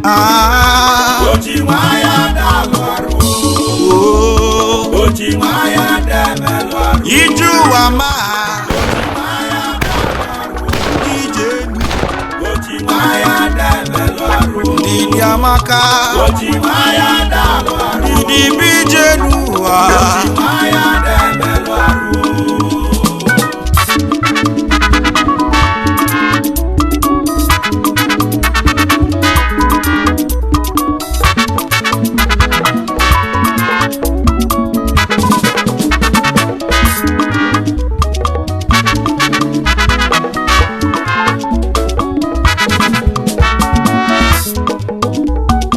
Ah, Oji nwayọ dalụ arụ. oh. Oji nwayọ demelụ arụ. Ije ụwa maa ije enu. Oji nwayọ demelụ arụ. Ndidi amaka. Oji nwayọ dalụ arụ. Ndidi bụ ije n'ụwa. Oji nwayọ demelụ arụ.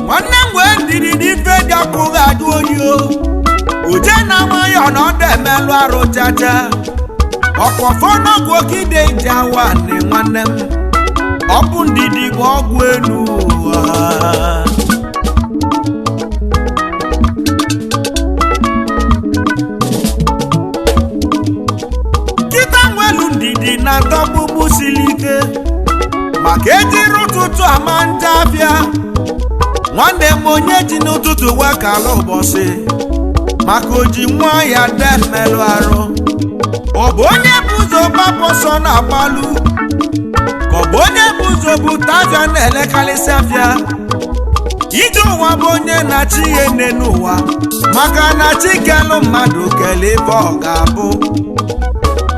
Nwanne m wee ndidi n'ife dị ọkụ ga-ajụ oyi o. Oje na nwayọ na ọ na-emelụ arụ chacha. Ọkwọfọ n'ọgwụ okide ji awa nne nwanne m. Ọ bụ ndidi bụ ọgwụ elu ụwa. Kịta nwelu ndidi na ndọkpụkpụ siri ike maka ejiri ụtụtụ ama nje afịa. Nwanne m onye ji n'ụtụtụ wekala ụbọchị maka oji nwa ya de mmelụ arụ. Ọ bụ onye bụ ụzọ gbapụ ọsọ na-agbalụ, ka ọ bụ onye bụ ụzọ bute afịa na-elekarịsị afịa. Ije ụwa bụ onye na-achị ihe nne n'ụwa, maka na chi kelụ mmadụ kele ife ọ ga-abụ.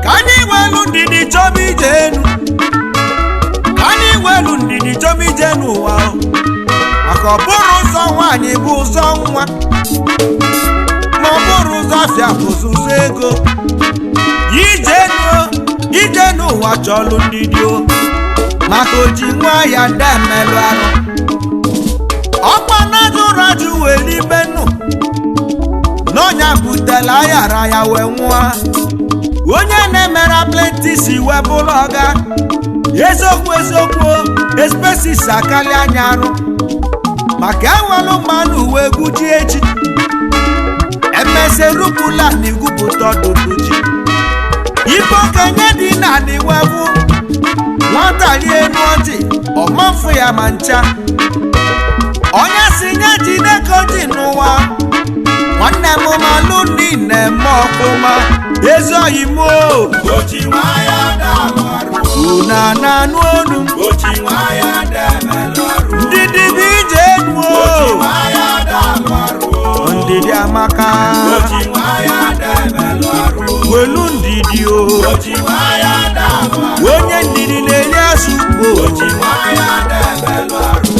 Ka anyị welu ndidi chọba ije enu, ka anyị welu ndidi chọba ije n'ụwa o. Maka ọ bụrụ ụzọ nwaanyị bụ ụzọ nwa, ma ọ bụrụ ụzọ afịa bụ ụzọ ego. Ije nuo ije n'ụwa chọlụ ndidi o, maka oji nwa ya demelụ arụ. Ọkpa na jụrụ ajụ were ibe nụ n'ọnya butela ayara ya wee nwụọ. Onye na-emere plenty si wee bụrụ ọga. Eziokwu eziokwu, espesis akali anya arụ maka enwelụ mmanụ uwe egwu ji echi emese rupụla na igwupụta ọdụdụ ji. Ife okenye dị na adịwebụ nwata rie enu ọjị ọmafụ ya ma ncha. Onye si nye jide ka o ji n'ụwa. Nwanne m malụ niile eme ọfụma ezi oyi m o. Oji nwayọ dalụ arụ. Unu na-anụ onu m. Oji nwayọ demelụ arụ. Ndidi bụ ije enu Oji o. nwayọ dalụ arụ. Ndidi amaka. Oji nwayọ demelụ arụ. Welu ndidi o. Oji nwayọ dalụ arụ. Onye ndidi na-eri azụ ugbo. Oji nwayọ demelụ arụ.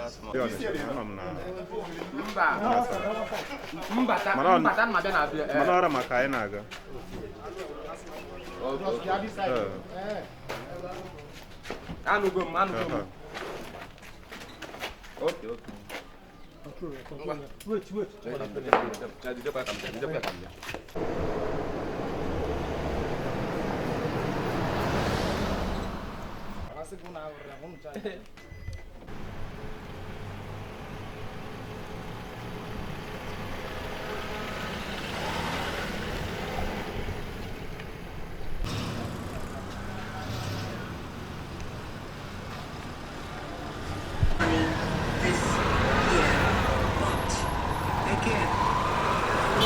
Anọ m na Mbata Mana ọ- mbata mma bịa na abịa. mana ọra maka anyị na-aga. Ee, Anụgo m, anụgo m. aha. Okay, okay. Wait, wait. Jidekwa ka m bịa, jidekwa ka m bịa. This year, but again,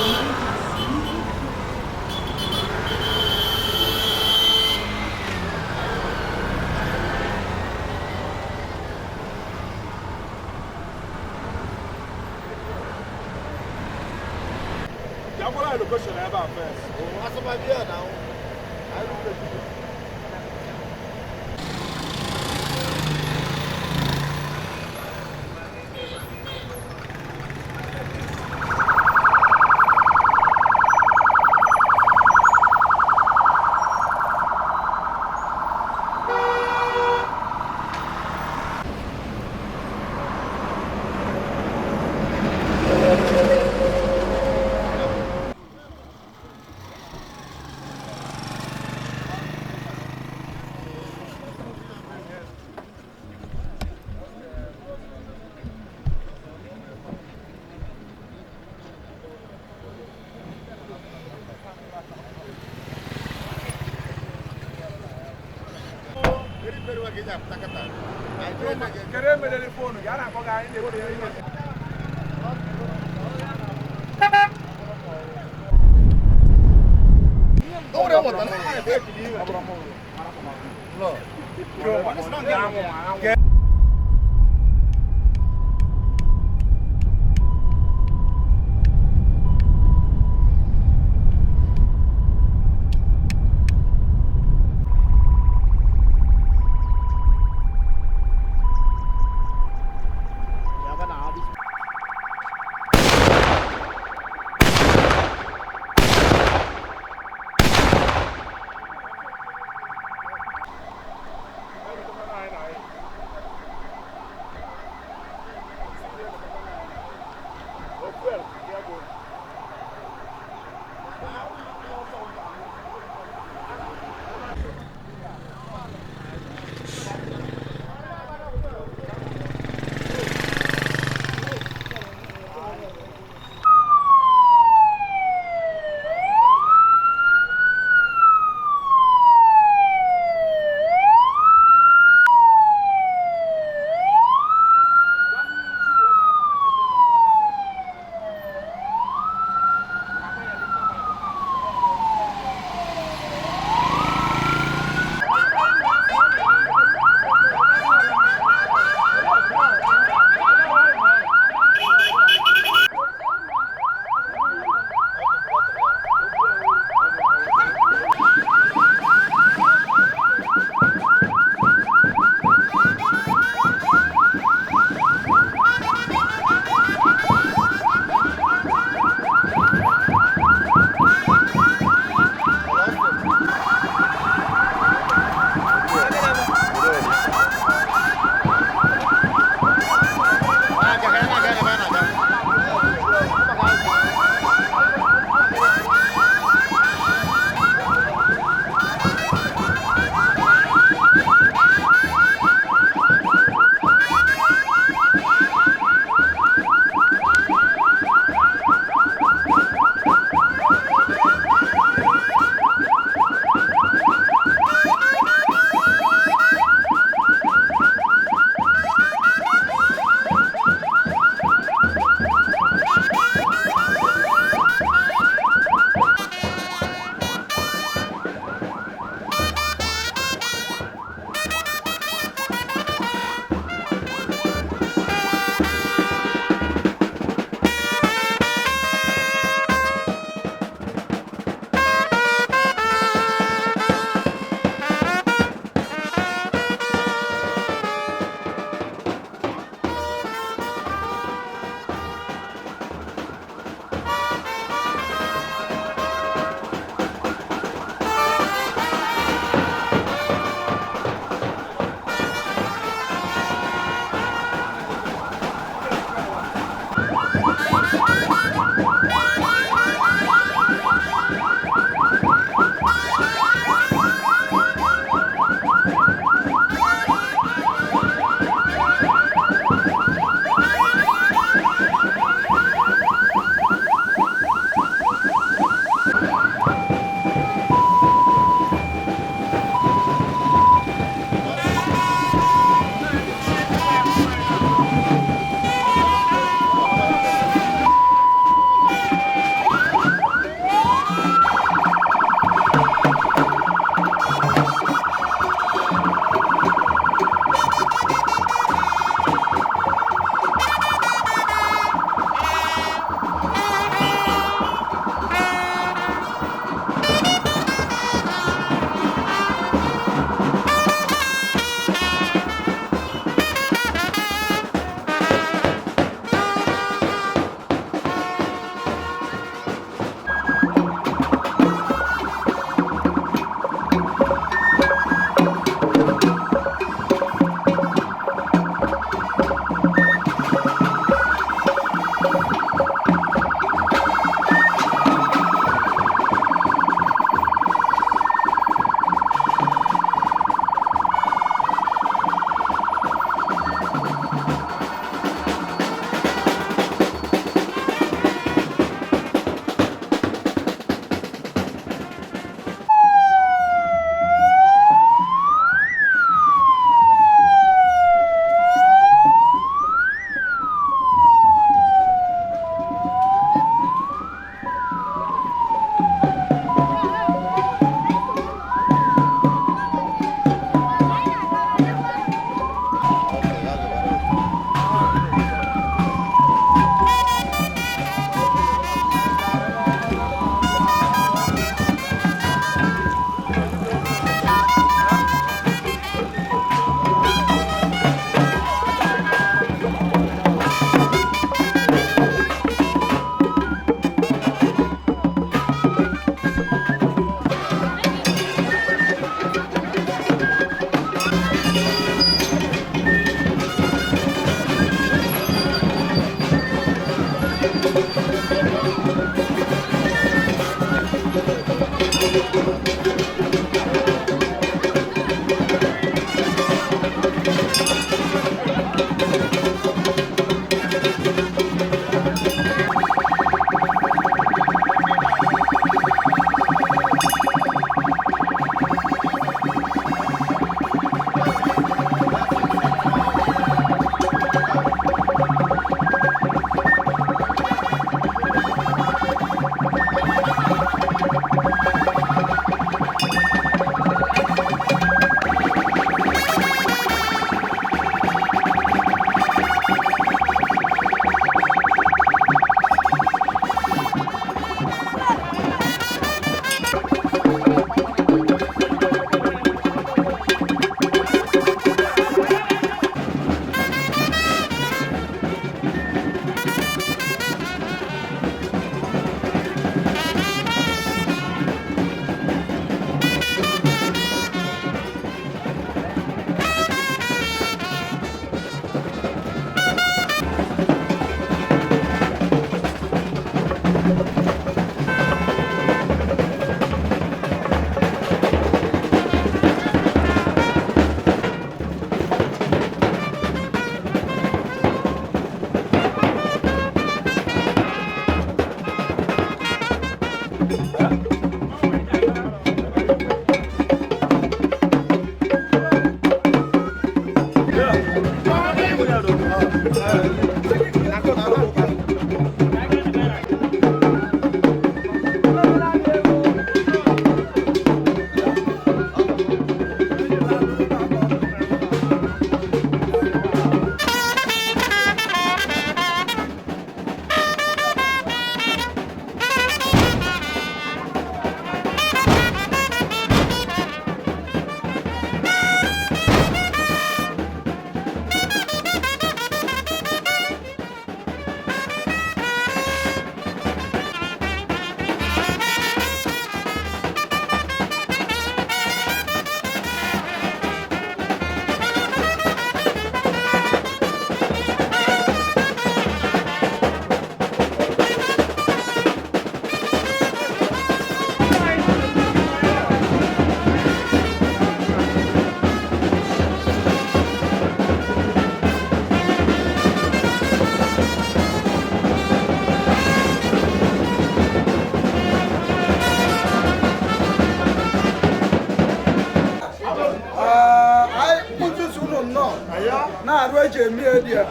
Na-arụ eji emi edi ya.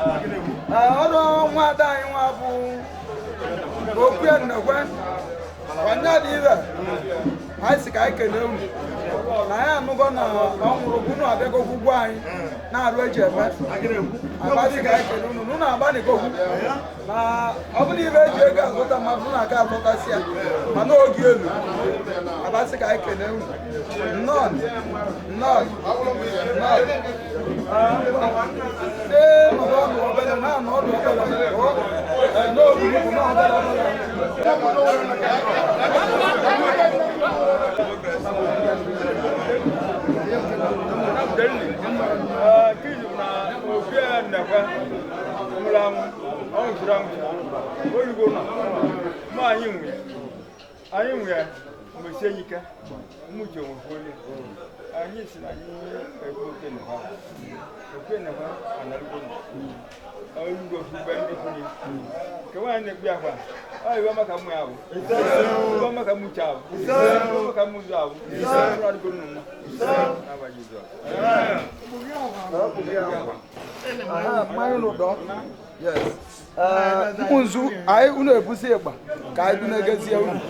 Ọrụ nwa ada anyị nwa bụ okwu ya nnekwe. Onye dị ire, anyị sị ka anyị kelee unu. Na anyị anụgo na ọ nwụrụ unu abịagokwu ugbo anyị na-arụ eji eme. Agbasị ka anyị kelee unu, unu agbanigokwu. Na ọ bụrụ ibe eji ego azụta mmadụ, unu aga azụtasị ya. Mana oge elu, agbasị ka anyị kelee unu. Nnọọ, nnọọ, nnọọ. Ee, nọrọ ọdụ obere, na-anọ ọdụ obere. N'obi bụ na obere obere. Anyị nwere mgbe ike mmuche nwere anyị si na anyị ekwu oke na ha oke na ha analụgo ọrụ ugbo ndị kwunye nke nwaanyị na-ekpu akwa ọ iwe maka mmụ ya bụ iwe maka mmuche ahụ iwe maka mmụzụ ahụ ọrụ adịgo nnu mma n'aba Jizọs. Mmanya n'ụdọ. Yes. Nzu anyị unu ebusi ịgba ka anyị dunegezie unu.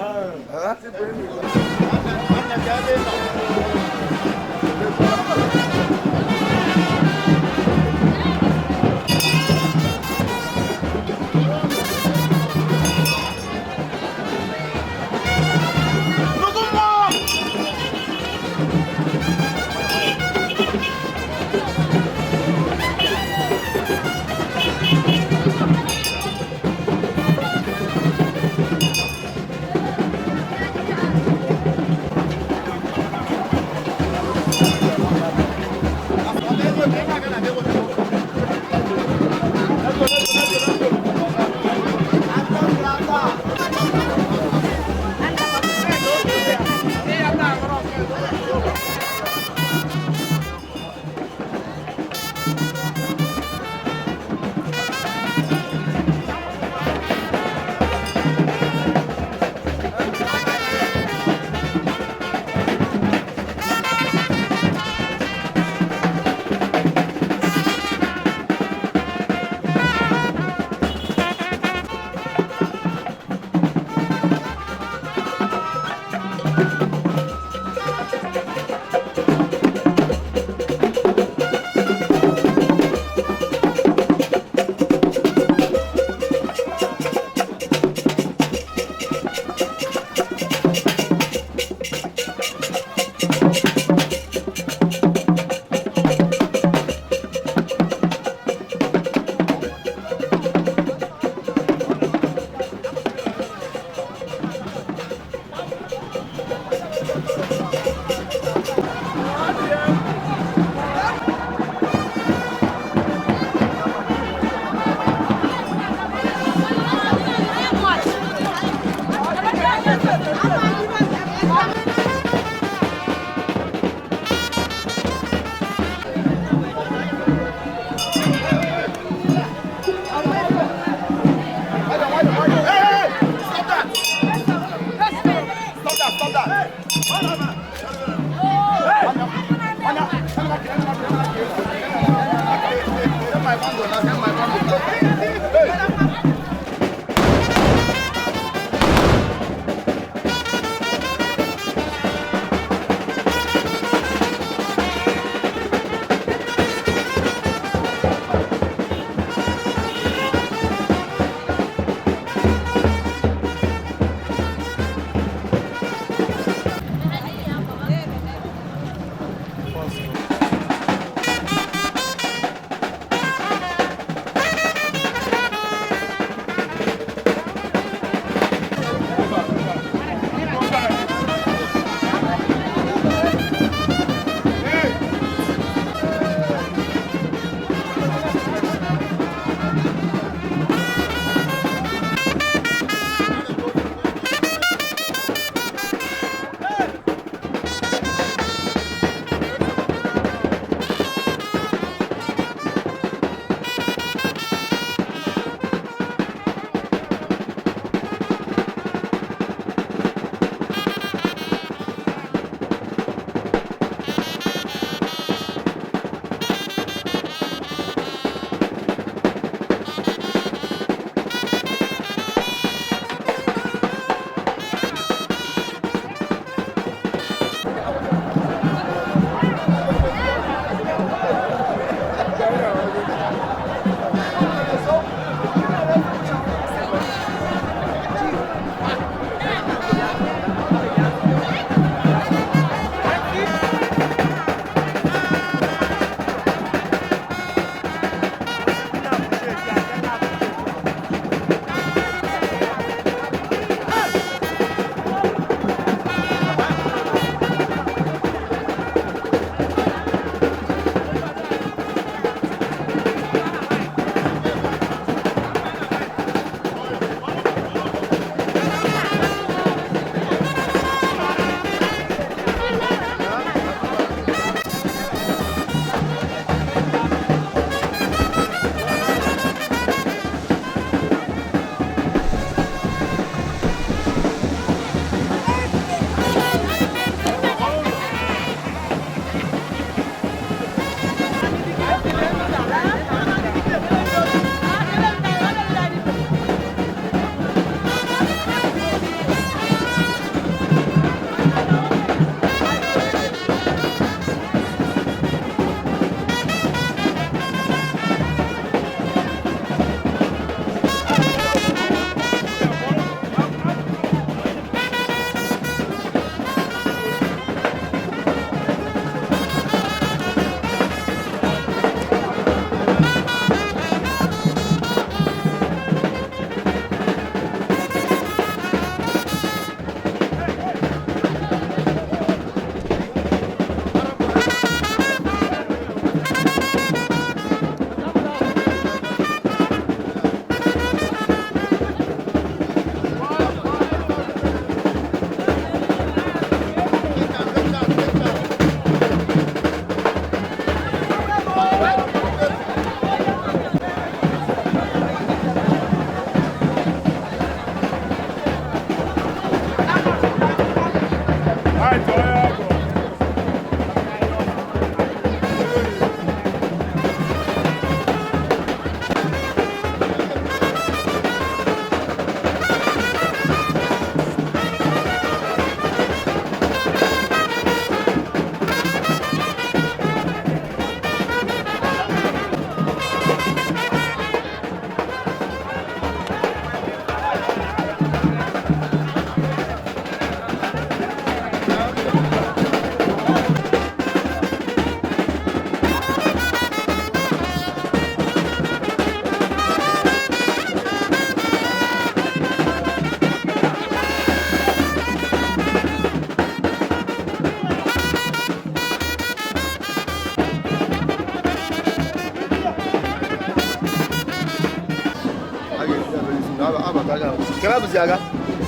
Kebe bụzi aga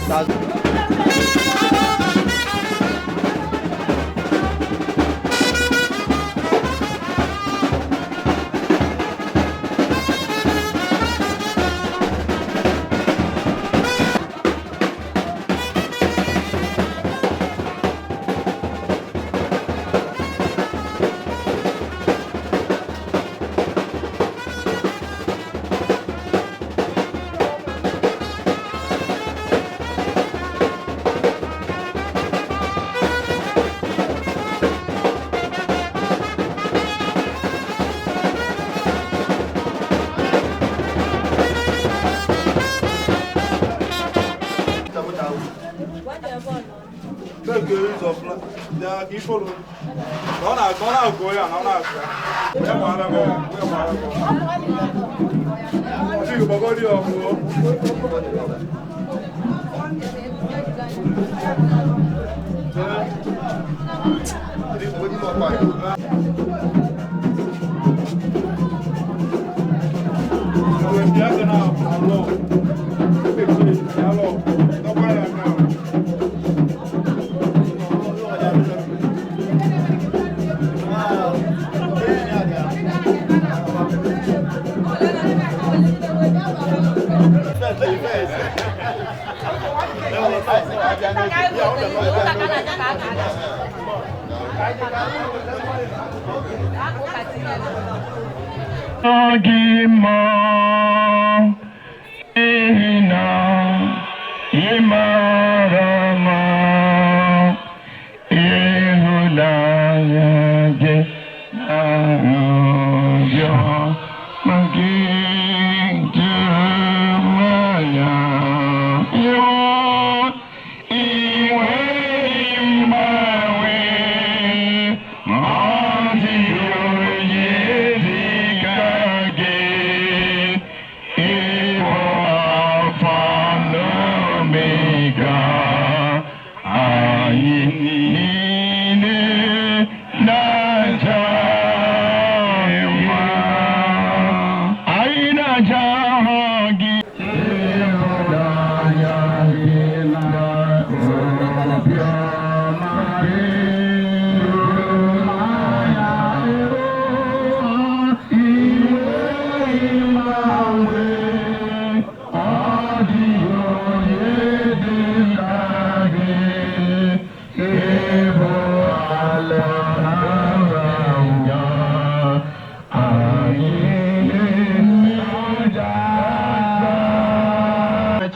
n'azụ. Gị mma n'ihi na ị mara mma, ịhụnanya gị na obiọma gị juru m anya. Inwe mgbanwe, ma ọ dịghị onye dị ka gị. Ịbụ Alfa na Omega, anyị niile na-aja mma. Anyị na-aja aha gị. Ịhụnanya gị na obiọma gị juru m anya.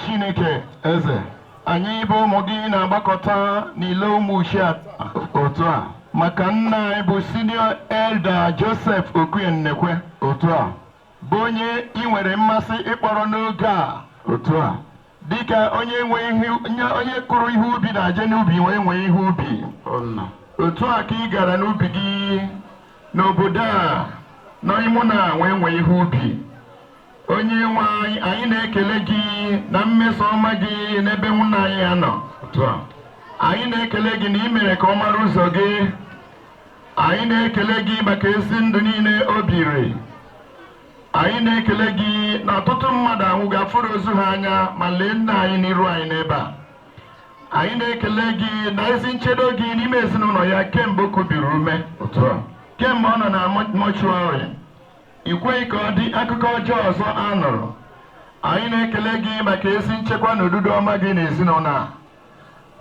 Chineke eze anyị bụ ụmụ gị na-agbakọta n'ile ụmụ uche otu a maka nna anyị bụ senior elder Joseph Okuennekwe otu a bụ onye ị nwere mmasị ịkpọrọ n'oge a otu a dịka onye nwe ihe onye kụrụ ihe ubi na-aje n'ubi wee nwee ihe ubi otu a ka ị gara n'ubi gị n'obodo a n'imụ na wee nwee ihe ubi. Onye nwe anyị, anyị na-ekele gị na mmeso ọma gị n'ebe nwunye anyị ya nọ. Anyị na-ekele gị na ị mere ka ọ mara ụzọ gị. Anyị na-ekele gị maka ezi ndụ niile o biri. Anyị na-ekele gị na ọtụtụ mmadụ anwụghị afụrụ ozu ha anya ma lee nna anyị n'iru anyị n'ebe a. Anyị na-ekele gị na ezi nchedo gị n'ime ezinụlọ ya kemgbe o kubiri ume, kemgbe ọ nọ na mọchuarị. I kweghị ka ọ dị akụkọ ọjọọ ọzọ a nụrụ. Anyị na-ekele gị maka ezi nchekwa na odudu ọma gị n'ezinụlọ a.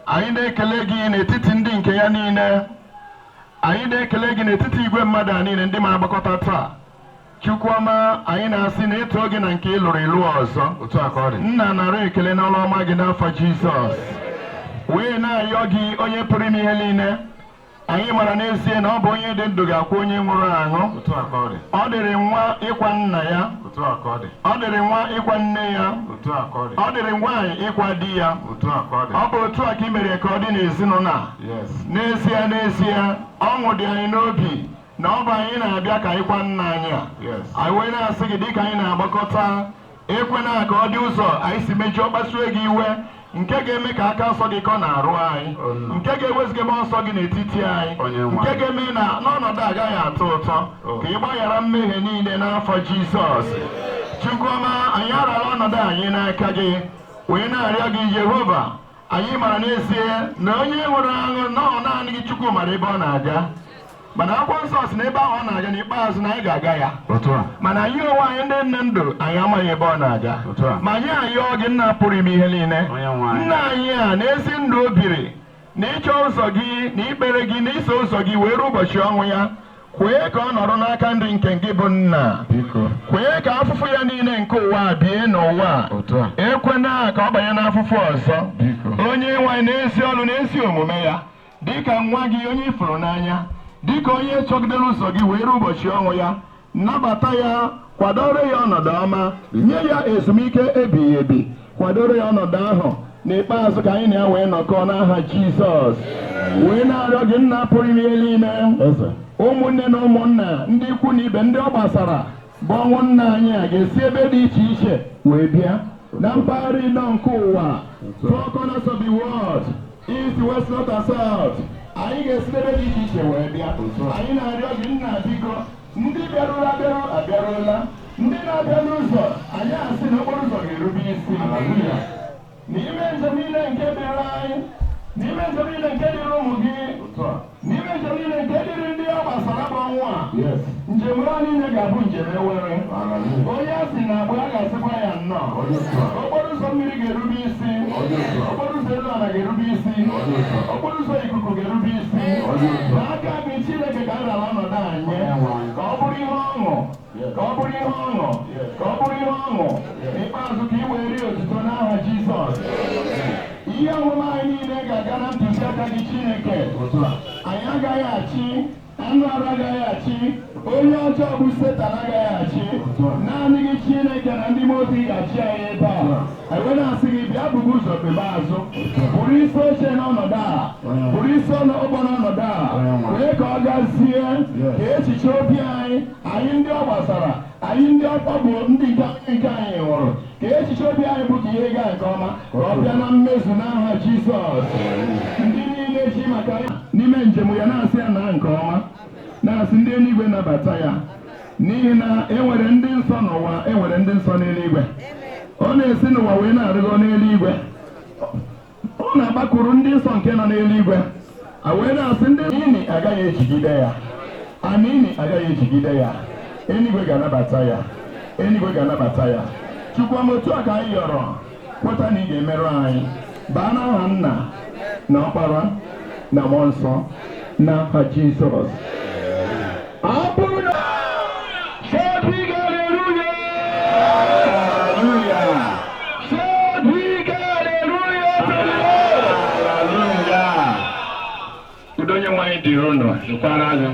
Anyị na-ekele gị n'etiti ndị nke ya niile. Anyị na-ekele gị n'etiti igwe mmadụ a niile ndị ma agbakọta taa. Chukwuọma, anyị na-asị na ịtụ gị na nke ị lụrụ ịlụ ọzọ. Nna, nara ekele n'ọrụ ọma gị n'afọ Jizọs. Wee na-arịọ gị onye pụrụ ime ihe niile. Anyị mara n'ezie na ọ bụ onye dị ndụ ga-akwụ onye nwụrụ anwụ. Ọ dịrị nwa ịkwa nna ya. Ọ dịrị nwa ịkwa nne ya. Ọ dịrị nwaanyị ịkwa di ya. Ọ bụ otu a ka ị mere ka ọ dị n'ezinụlọ a. N'ezie n'ezie, ọṅụ dị anyị n'obi na ọ bụ anyị na-abịa ka ịkwa nna anyị a. Anyị wee na-asị gị dịka anyị na-agbakọta, ekwena ka ọ dị ụzọ anyị si mejọọ kpasuo gị iwe nke ga-eme ka aka nsọ gị kọ na-arụ anyị, nke ga-eweziga mmụọ nsọ gị n'etiti anyị, nke ga-eme na n'ọnọdụ agaghị atọ ụtọ, ka ị gbaghara mmehie niile n'afọ Jizọs. Chukwuma, anyị arala ọnọdụ anyị n'aka gị wee na-arịọ gị Jehova. Anyị mara n'ezie na onye nwụrụ anwụ nọọ naanị gị Chukwu mara ebe ọ na-aga, mana akwụkwọ nsọ si na ebe ahụ ọ na-aga n'ikpeazụ na anyị ga-aga ya. Mana anyị onwe anyị ndị nne ndụ anyị amaghị ebe ọ na-aga, ma anyị ayọọ gị, nna pụrụ ime ihe niile, nna anyị a n'ezi ndụ o biri na ịchọ ụzọ gị na ikpere gị na iso ụzọ gị wee ruo ụbọchị ọnwụ ya, kwee ka ọ nọrọ n'aka nri nke gị bụ nna. Kwee ka afụfụ ya niile nke ụwa a bie n'ụwa a. Ekwena ka ọ banye n'afụfụ ọzọ. Onye nwe anyị, n'ezi ọrụ na ezi omume ya, dịka nwa gị onye ifuru n'anya, dịka onye chọgidere ụzọ gị wee ruo ụbọchị ọnwụ ya, nnabata ya, kwadoro ya ọnọdụ ọma, nye ya ezumike ebighị ebi, kwadoro ya ọnọdụ ahụ n'ikpeazụ ka anyị na ya wee nọkọọ n'aha Jizọs. Wee na-arịọ gị, nna pụrụ ime ihe niile, ụmụnne na ụmụnna, ndị ikwu na ibe, ndị ọ gbasara bụ ọnwụ nna anyị a ga-esi ebe dị iche iche wee bịa na mpaghara ịnọ nke ụwa, four corners of the world, east, west, north and south. Anyị ga-esi n'ebe dị iche iche wee bịa. Anyị na-arịọ gị, nna, biko, ndị bịaruru abịaru abịaruola, ndị na-abịa n'ụzọ, anyị asị na okporo ụzọ ga-erube isi n'ime njem niile nke dịrị anyị, n'ime njem niile nke dịrị ụmụ gị, n'ime njem niile nke dịrị ndị ọ gbasara bụ ọnwụ a. Njem ha niile ga-abụ njem ewere onye a sị na agba a ga-asịkwa ya nnọọ. Okporo ụzọ mmiri ga-erube isi, okporo ụzọ elu ala ga-erube isi, okporo ụzọ ikuku ga-erube isi n'aka gị, Chineke. Ka a rara ọnọdụ anyị ka ọ bụrụ ihe ọṅụ, ka ọ bụrụ ihe ọṅụ, ka ọ bụrụ ihe ọṅụ n'ikpeazụ, ka ị wee rie otuto n'aha Jizọs. Ihe ọmụma anyị niile ga-aga na ntụziaka gị, Chineke. Anyị agaghị achị, anụ arụ agaghị achị, onye ọjọọ bụ Setan agaghị achị. Naanị gị, Chineke, na ndị mmụọ ozi ga-achị anyị ebe a. Anyị na-asị gị bịa bụbu ụzọ kpebe azụ, bụrụ isi oche n'ọnọdụ a, bụrụ isi ụgbọ n'ọnọdụ a, wee ka ọ gazie ka echiche obi anyị, anyị ndị ọ gbasara, anyị ndị ọ bụ ndị nke anyị nwụrụ, ka echiche obi anyị bụ ka ihe gaa nke ọma, ka ọ bịa na mmezu n'aha Jizọs. Ndị niile ji maka n'ime njem ya na-asị ya na nke ọma, na-asị ndị eluigwe nabata ya, n'ihi na e nwere ndị nsọ n'ụwa, e nwere ndị nsọ n'eluigwe. Ọ na-esi n'ụwa wee na-arịgo n'eluigwe, ọ na-agbakụrụ ndị nsọ nke nọ n'eluigwe, a wee na-asị ndị ini agaghị ejigide ya, anini agaghị ejigide ya, eluigwe ga-anabata ya, eluigwe ga-anabata ya. Chukwu, otu a ka anyị yọrọ, kweta na ị ga-emerụ anyị baa n'aha Nna na Ọkpara na Mmụọ Nsọ, n'aha Jizọs. Ọ bụrụ na Shout big hallelujah! Hallelujah! Shout big hallelujah to the Lord! Hallelujah! Udo onye nwe anyị dịrị unu, dịkwara gị.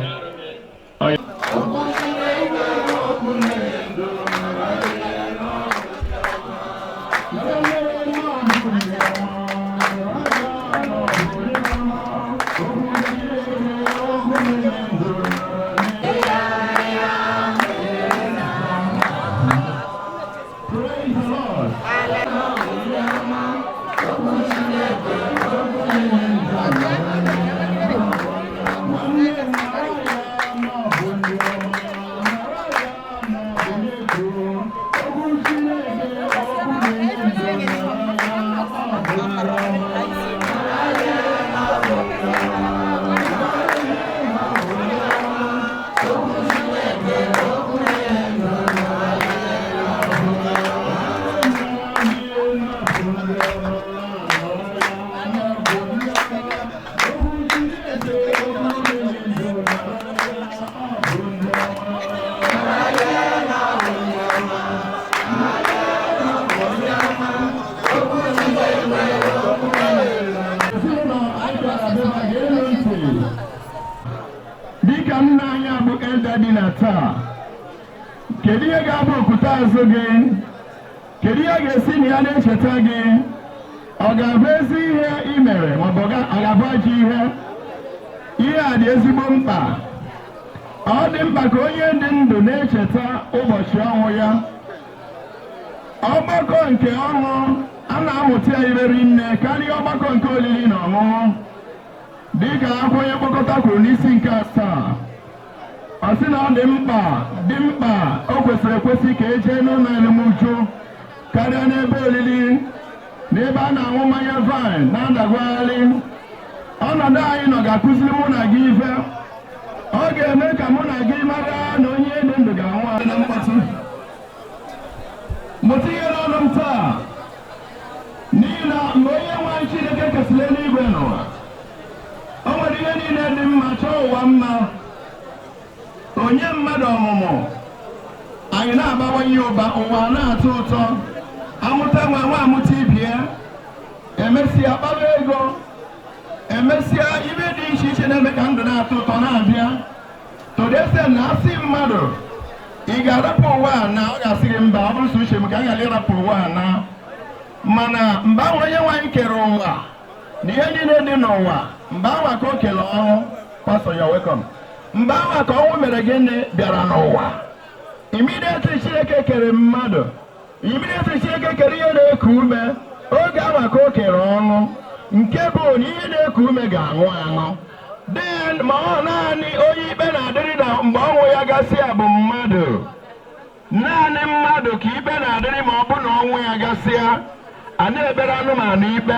Praise the Lord. Ezinụlọ anyị bịara be ha ga-elu ntị. Dịka nna anyị a bụ elder dị na taa, kedu ihe ga-abụ okwute azụ gị? Kedu ihe ga-esi na ya na-echeta gị? Ọ ga-abụ ezi ihe ị mere maọbụ ọ ga-abụ ajọ ihe? Ihe a dị ezigbo mkpa. Ọ dị mkpa ka onye dị ndụ na-echeta ụbọchị ọnwụ ya. Ọgbakọ nke ọṅụ a na-amụta ya ireri nne karịa ọgbakọ nke oriri na ọṅụṅụ, dịka akwụkwọ onye mkpokọta kwuru n'isi nke 7. Ọ sị na ọ dị mkpa, dị mkpa, o kwesịrị ekwesị ka ejee n'ụlọ elumuju karịa n'ebe olili, n'ebe a na-aṅụ mmanya vine na-adagwagharị. Ọnọdụ anyị nọ ga-akụziri mụ na gị ife. Ọ ga-eme ka mụ na gị mara na onye dị ndụ ga-anwụ anwụ na mkpọtụ. Mụta ihe n'ọnụ m taa, n'ihi na mgbe onye nwe anyị Chineke kesịrị eluigwe n'ụwa, o nwere ihe niile dị mma, chọọ ụwa mma, onye mmadụ ọmụmụ anyị na-abawanye ụba, ụwa na-atọ ụtọ, amụta nwa nwa amụta ibie, emesịa kpaba ego, emesịa ibe dị iche iche na-eme ka ndụ na-atọ ụtọ na-abịa. Todese na asị mmadụ ị ga-arapụ ụwa a, na ọ ga-asị gị mba, ọ bụrụ sọ uche m ka a ghara ịrapụ ụwa a. Na mana mgbe ahụ onye nwaanyị kere ụwa na ihe niile dị n'ụwa, mgbe ahụ ka o kere ọnwụ. Pastor, you're welcome. Mgbe ahụ ka ọnwụ mere gịnị? Bịara n'ụwa. Immediately Chineke kere mmadụ, immediately Chineke kere ihe na-eku ume, oge ahụ ka o kere ọnwụ, nke bụ na ihe na-eku ume ga-anwụ anwụ. Then ma ọ naanị onye ikpe na-adịrị na mgbe ọnwụ ya gasịa bụ mmadụ. Naanị mmadụ ka ikpe na-adịrị ma ọ bụ na ọnwụ ya gasịa. A na-ekpere anụmanụ ikpe,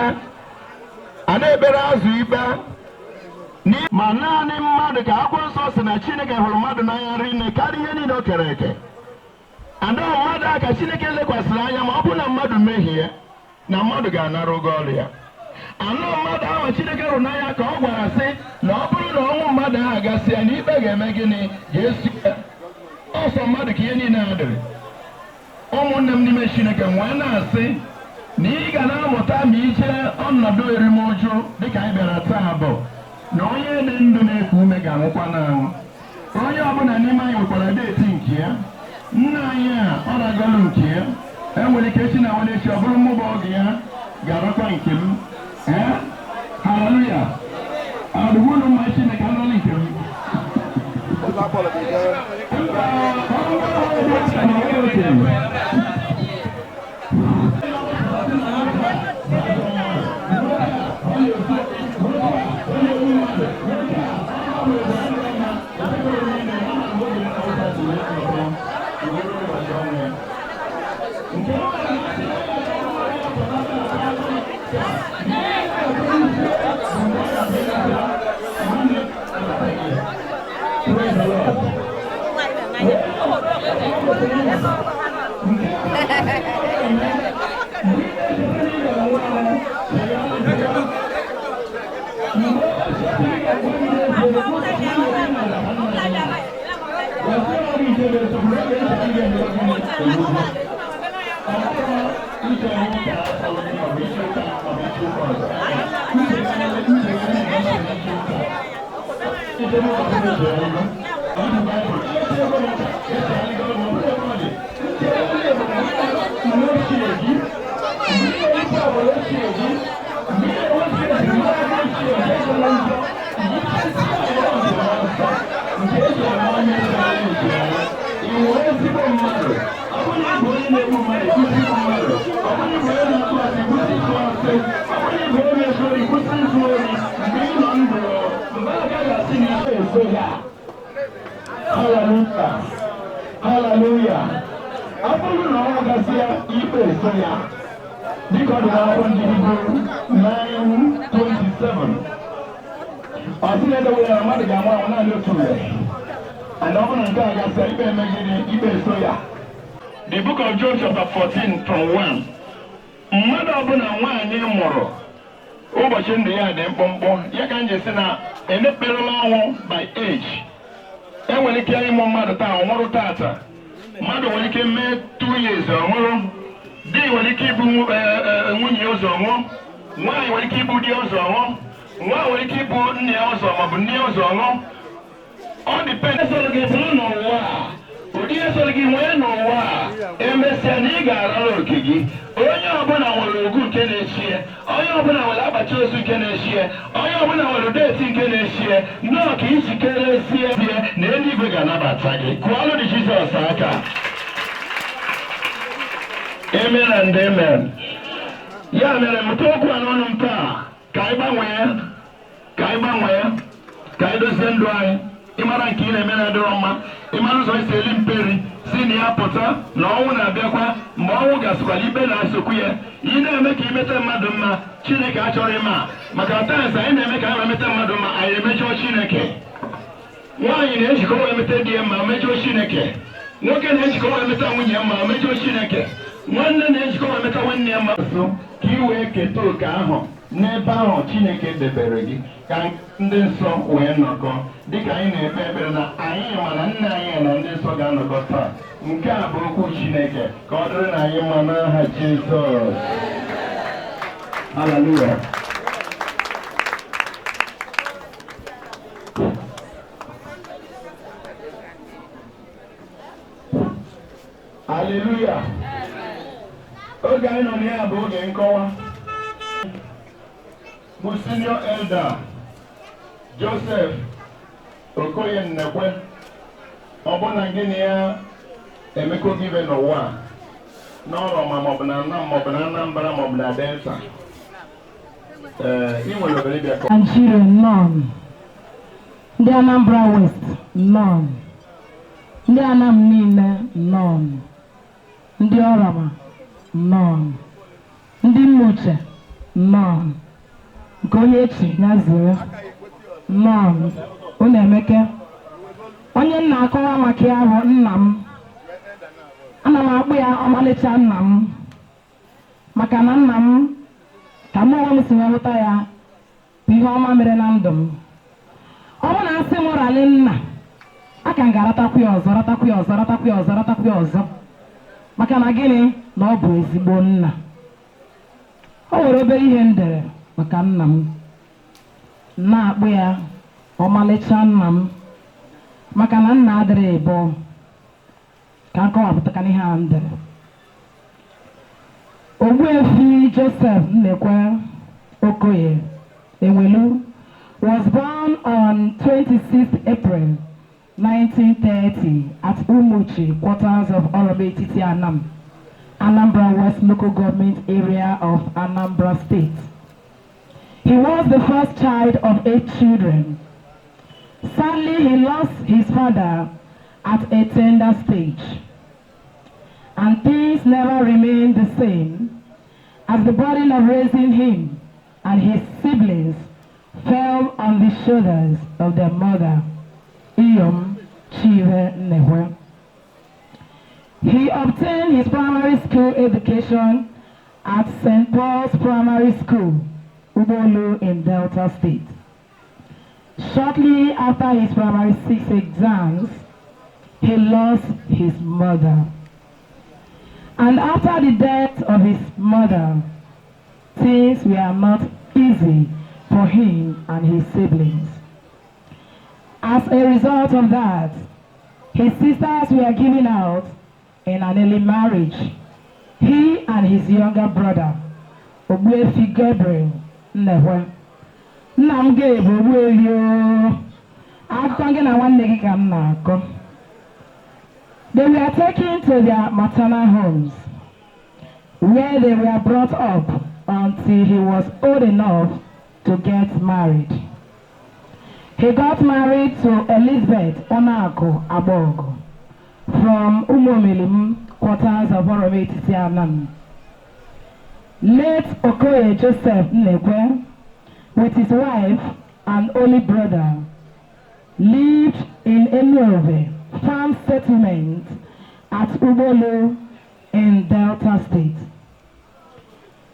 a na-ekpere azụ ikpe, ma naanị mmadụ ka akwụkwọ nsọ si na Chineke hụrụ mmadụ n'anya rinne karịa ihe niile o kere eke. Ada mmadụ a ka Chineke lekwasịrị anya, ma ọ bụ na mmadụ mehie, na mmadụ ga-anara ụgwọ ọrụ ya. Anụ mmadụ ahụ Chineke hụrụ n'anya ka ọ gwara sị na ọ bụrụ na ọnwụ mmadụ ahụ gasịa, na ikpe ga-eme gịnị? Ga-esi ya ọsọ mmadụ ka ihe niile a dịrị. Ụmụnne m n'ime Chineke, nwee na-asị na ị ga na-amụta ma ije ọnọdụ erimoju dịka anyị bịara taa bụ na onye dị ndụ na-eku ume ga-anwụkwa n'anwụ. Onye ọbụla n'ime anyị nwekwara date nke ya. Nna anyị a ọ ragolu nke ya, enwere ike echi na nwere echi ọ bụrụ mmụba oge ya ga-arakwa nke m. Ee, haleluya, adụgbunu mma Chineke anọla nke m. Hallelujah. Hallelujah. Ọ bụrụ na ọ gasịa, ikpe eso ya, dịka ọ dị n'akwụkwọ ndị Hibru 9:27. Ọ sị na edewe ya na mmadụ ga-anwụ anwụ naanị otu ugboro. And ọ bụrụ na nke a gasịa, ikpe emegide, ikpe eso ya. The Book of Job chapter 14 from 1. Mmadụ ọbụla nwaanyị mụrụ, ụbọchị ndụ ya dị mkpụmkpụ. Ya ka m ji sị na emekperela ọnwụ by age. Enwere ike ịmụ mmadụ taa, ọ nwụrụ tata. Mmadụ nwere ike mee 2 years, ọ nwụrụ. Di nwere ike ibu nwunye ụzọ nwụọ, nwaanyị nwere ike ibu di ụzọ nwụọ, nwa nwere ike ibu nne ya ụzọ maọbụ nne ya ụzọ nwụọ. Ọ depend esoro gị bụrụ n'ụwa a, ụdị esoro gị nwee n'ụwa a, emesịa na ị ga-arara oke gị. Onye ọbụla nwere ugwu nke na-echie, onye ọbụla nwere akpati ozu nke na-echie, onye ọbụla nwere date nke na-echie. Nnọọ ka ijikerezie na eluigwe ga-anabata gị. Kụọlụ dị Jizọs aka. Amen and amen. Ya mere, mụta okwu a n'ọnụ m taa, ka anyị gbanwee, ka anyị gbanwee, ka anyị dozie ndụ anyị. Ịmara nke ị na-eme na-adịrọ mma, ịmara ụzọ isi eli mperi si na ya pụta na ọnwụ na-abịakwa. Mgbe ọnwụ gasịkwara, ikpe na-asokwu ya. Ị na-eme ka imete mmadụ mma, Chineke achọrọ ịma, maka times anyị na-eme ka anyị emete mmadụ mma, anyị emejọọ Chineke. Nwaanyị na-ejikọ wee mete di ya mma, mejọọ Chineke. Nwoke na-ejikọ wee meta nwunye mma, mejọọ Chineke. Nwanne na-ejikọ wee meta nwanne ya mma. So ka ị wee keta oke ahụ n'ebe ahụ Chineke debere gị, ka ndị nsọ wee nọkọ dịka anyị na-ekpe ekpere na anyị ma na nna anyị na ndị nsọ ga-anọkọ taa. Nke a bụ okwu Chineke, ka ọ dịrị na anyị mma n'aha Jizọs. Haleluya. Haleluya. Oge anyị nọ na ya bụ oge nkọwa bụ Senior Elder Joseph Okoye Nnekwe. Ọ bụ na gịnị ya emekọ gị ibe n'ụwa a, n'ọrụ ma maọbụ na Anam, maọbụ na Anambra, maọbụ na Delta, ee, ị nwere obere ịbịa kọ. Nigeria none. Ndị Anambra West none. Ndị Anam niile none. Ndị Ọrama none. Ndị Mmuche none. Nke onye echi ya zere none. Unu emeke. Onye nna akọwa maka ya bụ nna m. Ana m akpụ ya ọmalịcha nna m. Maka na nna m, ka mụ onwe m si wee hụta ya, bụ ihe ọma mere na ndụ m. Ọ bụ na asị m rali nna a, ka m ga-aratakwu ya ọzọ, ratakwu ya ọzọ, ratakwu ya ọzọ, ratakwu ya ọzọ, maka na gịnị? Na ọ bụ ezigbo nna. O nwere obere ihe m dere maka nna m, na-akpụ ya ọmalịcha nna m, maka na nna adịrị ịbụ ka m kọwapụta ihe a m dere. Ogbuefi Joseph Nnekwe Okoye Enwelu was born on 26 April 1930 at Umuchi, quarters of Oroma-Etiti Anam, Anambra West Local Government Area of Anambra State. He was the first child of eight children. Sadly, he lost his father at a tender stage, and things never remained the same, as the burden of raising him and his siblings fell on the shoulders of their mother, Iyom Chive Nnekwe. He obtained his primary school education at St. Paul's Primary School, Ubolu, in Delta State. Shortly after his primary six exams, he lost his mother. And after the death of his mother, things were not easy for him and his siblings. As a result of that, his sisters were given out in an early marriage. He and his younger brother, Ogbuefi Gabriel Nnekwe. Nna m ga-ebu Ogbuefi oo. Akụkọ gị na nwanne gị ka m na-akọ. They were taken to their maternal homes, where they were brought up until he was old enough to get married. He got married to Elizabeth Onaku Abogo from Umumilim, quarters of Oroma-Etiti Anam. Late Okoye Joseph Nnekwe, with his wife and only brother, lived in Enuove farm settlement at Ubolu in Delta State.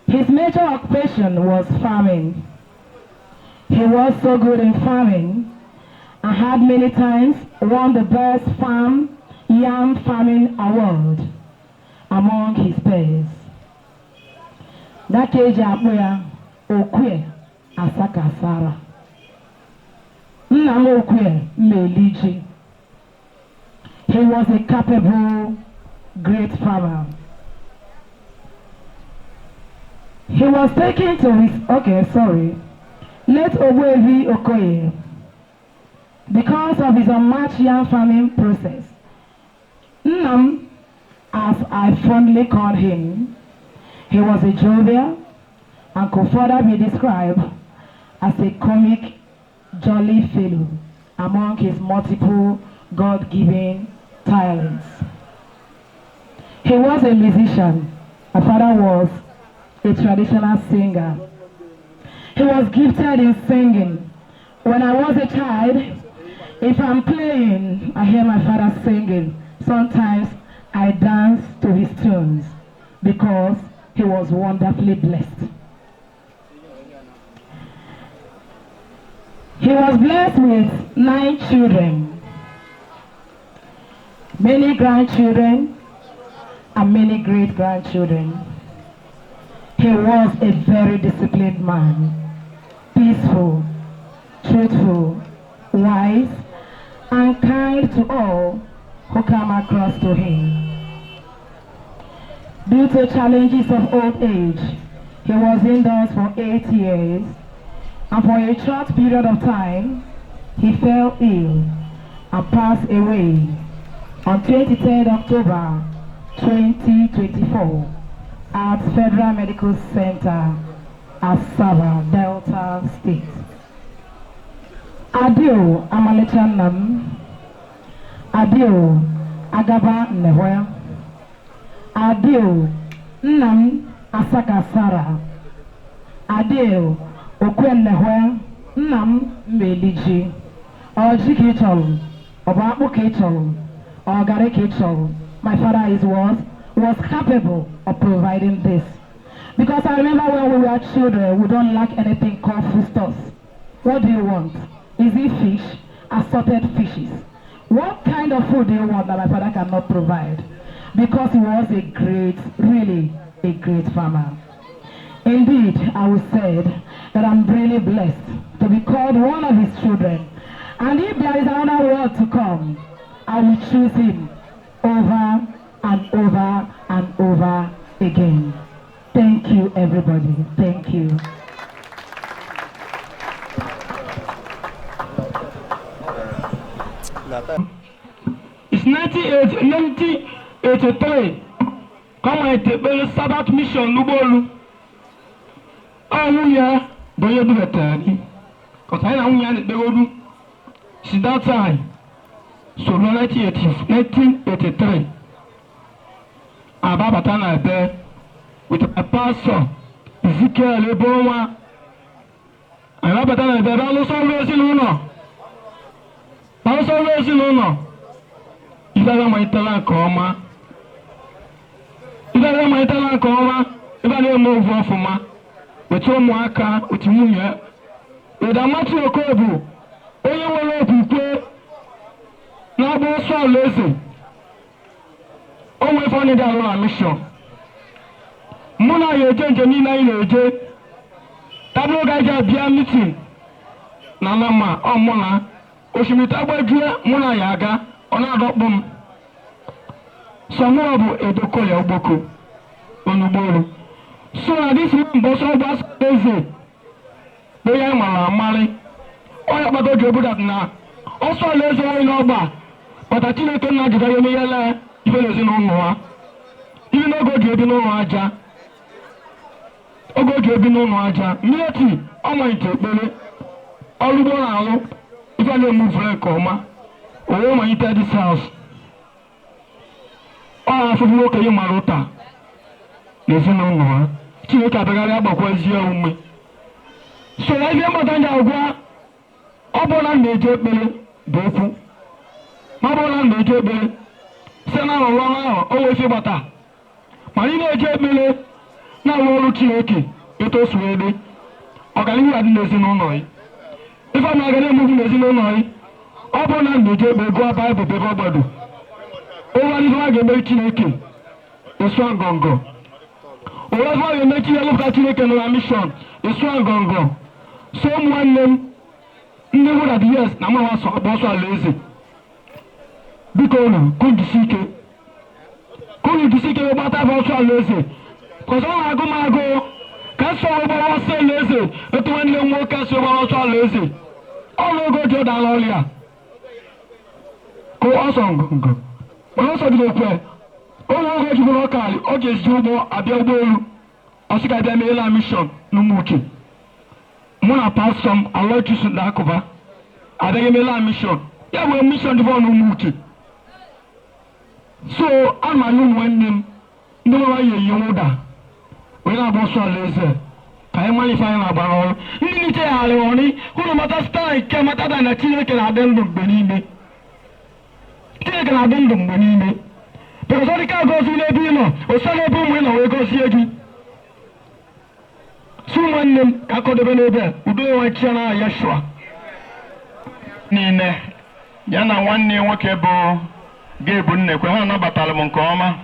His major occupation was farming. He was so good in farming and had many times won the best farm yam farming award among his peers. That eji akpụ ya Okwe Asakasara. Nna m Okwe mmeli ji. He was a capable, great farmer. He was taken to his, okay, sorry, late Ogbuefi Okoye, because of his unmatched yam farming process. Nnam, as I fondly called him, he was a jovial and could further be described as a comic, jolly fellow. among his multiple God-given talents. He was a musician. My father was a traditional singer. He was gifted in singing. When I was a child, if I'm playing, I hear my father singing. Sometimes I dance to his tunes because he was wonderfully blessed. He was blessed with 9 children, many grandchildren, and many great-grandchildren. He was a very disciplined man, peaceful, truthful, wise, and kind to all who come across to him. Due to challenges of old age, he was indoors for 8 years, and for a short period of time, he fell ill and passed away on 23rd October 2024 at Federal Medical Center, Asaba, Delta State. Adio Amalicha Nnam, Adio Agaba Nnehwe, Adio Nnam Asakasara, Adio Okwe Nnehwe, Nnam Mmeliji, Ọjị ka ị chọrọ, ọ bụ akpụ ka ị chọrọ, ọ garị ka ị chọrọ. My father was capable of providing this. Because I remember when we were children, we don't lack anything called foodstuffs. What do you want? Is it fish? Assorted fishes. What kind of food do you want that my father cannot provide? Because he was a great, really a great farmer. Indeed, I will say that I'm really blessed to be called one of his children. And if there is another world to come, I will choose him over and over and over again. Thank you, everybody. Thank you. It's 1983. Come on, the Sabbath mission, Lubolu. Oh, yeah, but you do it, because I know the road. Since that time, so 1983, Ababatana there with a pastor, Ezekiel Ebonwa. And Ababatana there, alụsọ ọrụ ezinụlọ ife amalitela nke ọma ife amalitela nke ọma ife na-eme ovu ọfụma otu ụmụaka otu nwunye Ụdamati Okobu onye nwere okwukwe na-agba ọsọ alaeze o nwee ife ọ na-ede alụ na mission mụ na ya eje njem niile anyị na-eje tabụrụ oge anyị ji abịa meeting na nama ọ mụ na osimiri agbajue mụ na ya aga ọ na-adọkpụ m so mụ bụ edokoya ogboko onugboru so na dis man bụ ọsọ gbasa eze bụ ya mara amarị ọ ya kpata oji obodo na ọsọ alaeze onye n'ọgba kpata Chineke nna jide ya eme ya ife n'ezinụlọ ha ibi n'oge oji ebi n'ụlọ aja oge oji ebi n'ụlọ aja mmiri ọ malite ekpere ọrụ ugbo na-alụ ife na-emuvure nke ọma owe malite this house ọ afụfụ nwoke ya mara ụta n'ezinụlọ ha Chineke abịagharị agbakwazie ume so na ihe mmụta ndị agwa ọ bụrụ na m na-eje ekpere bụ okwu ma ọ bụrụ na m na-eje ekpere site na arụrụ ọrụ ahụ o nwee ife gbata mana ị na-eje ekpere na-arụ ọrụ Chineke etu o si wee dị ọganihu adị n'ezinụlọ gị ife ọ na-aga na-emuvu n'ezinụlọ gị ọ bụrụ na m na-eje ekpere gụọ Baịbụl bebe ọgbado ụwa ife a ga-emeri Chineke ịsụa ngọngọ ụwa ife a ga-eme Chineke lụpụta Chineke nọ na mishọn ịsụa ngọngọ so ụmụ nwanne m ndị hụ na the yes na mụ ha sọ agba ọsọ alaeze biko unu kunu jisi ike gbata afọ ọsọ alaeze kọsọ ọ na-agụ m agụụ ka nsọ gbara ọsọ alaeze etu nwanne m nwoke si gbara ọsọ alaeze ọrụ ogo ji ọdala ọrịa ka ọsọ ngọngọ mana ọsọ dị okwe onwe oge jigburu ọka ọ ga-esi ụgbọ abịa ụgbọelu ọsị ka abịa meela mishọn n'ụmụ uche mụ na pastọ m alọchusu na akụba Abịaghị emela mission. Ya wee mission dị fọ n'ụmụ uche. So ama anyị ụmụ nwanne m ndị nwe anyị eyi nwụda onye na-agba ọsọ alaeze ka anyị mara ife anyị na-agbara ọrụ ndị niche gharị ọrị hụrụ mata staa nke mata da na Chineke na-adị ndụ mgbe niile. Chineke na-adị ndụ mgbe niile because ọ dịka gozi n'ebe ị nọ osa n'ebe ụmụ ị nọ wee gozie gị. So nwanne m ka akọdobe n'ebe a udo enwe chi na Yeshua niile ya na nwanne nwoke bụ Gabe Nnekwe ha nabatara m nke ọma.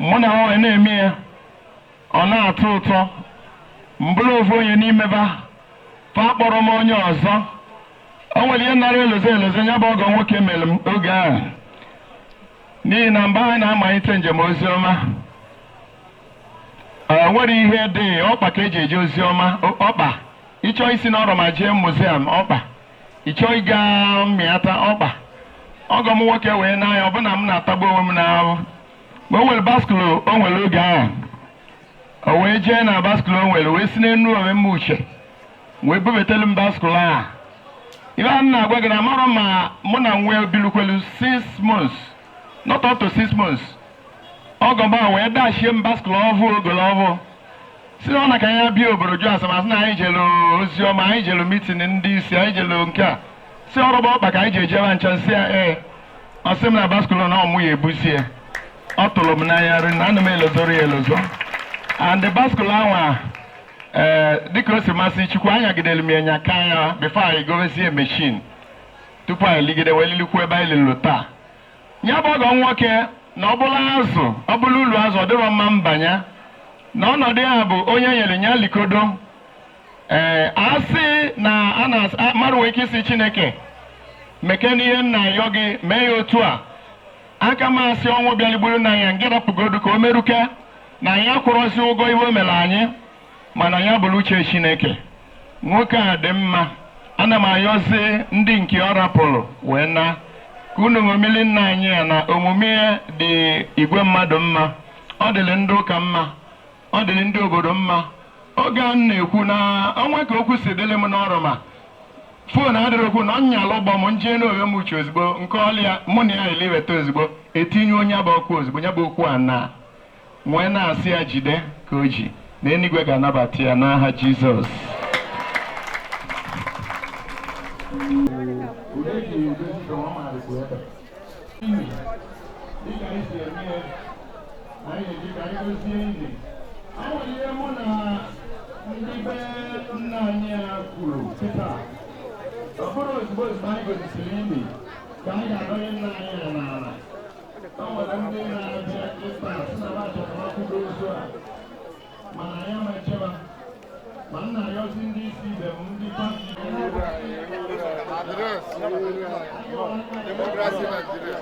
Mụ na ha na-eme ya ọ na-atọ ụtọ mbụrụ ofu onye n'ime ba fa kpọrọ m onye ọzọ. O nwere ihe nara elozo elozo ya bụ ọgọ nwoke mere m oge ahụ n'ihi na mgbe anyị na-amalite njem ozi ọma o nwere ihe dị ọkpa ka eji eje ozi ọma ọkpa ịchọ isi n'ọrụ ma jee museum ọkpa ịchọ ịga mmịata ọkpa. Ọgọ m nwoke wee n'anya ọbụna m na-atagbu onwe m n'ahụ ma o nwere baskụl o nwere oge ahụ o wee jee na baskụl o nwere wee si n'enu omemme uche wee bubatelu m baskụl ahụ. Ibe a na-agwa gị na amarọ ma mụ na nwe bilukwelu 6 months, not up to 6 months. Ọgọ m ahụ wee dashie m baskụl ọvụ ogolo ọvụ si na ọ na ka ya bịa obodo jụ asamasị na anyị jelu ozi ọma, anyị jelu mitin ndị isi, anyị jelu nke a si ọrụba ọkpa ka anyị ji ejebe ncha nsị ya. Ee, ọ sị m na baskụl na ọmụ ya ebusie. Ọ tụrụ m n'anya ri na ana m elozoro ya elozo and the baskụl anwa ee dịka o si masị Chukwu anyagidere m ya nya ka ya before anyị gobezie mechin tupu anyị ligide wee lilikwu ebe anyị lụrụ taa. Ya bụ ọgọ nwoke na ọ bụla azụ ọ bụla ụlọ azụ ọ dịrọ mma mbanye na ọnọdụ ya bụ onye nyere ya likodo. Ee, asị na a na mmadụ nwere ike isi Chineke meke n'ihe nna ayọ gị mee ya otu a aka m asị ọnwụ bịaligburu na ya nke rapụgodu ka o meruke na anyị akwụrọzi ụgwọ iwe o mere anyị mana ya bụrụ uche Chineke. Nwoke a dị mma, ana m ayọzi ndị nke ọ rapụrụ wee na ka unu ṅomili nna anyị ya na omume dị igwe mmadụ mma, ọ dịrị ndị ụka mma, ọ dịrị ndị obodo mma. Oge a na-ekwu na ọnwa ka okwu si dịrị m n'ọrụ ma foonu adịrị okwu na ọnyala ụgbọ m njee n'onwe m uche ozugbo nke ọlịa mụ na ya eliweta ozugbo etinye onye bụ ọkụ ozugbo ya bụ okwu a na nwee na-asị ya jide ka o ji na eluigwe ga-anabata ya n'aha Jizọs. Ọ bụrụ ozugbo ozugbo anyị gozisiri imi ka anyị ga-adọnye nna anyị ya n'ala. O nwere ndị na-abịa ịta sị na ha chọrọ akwụdo ozu a mana anyị ama echeba ma nna ya ozi ndị isi ibe m ndị pati Democracy Nigeria.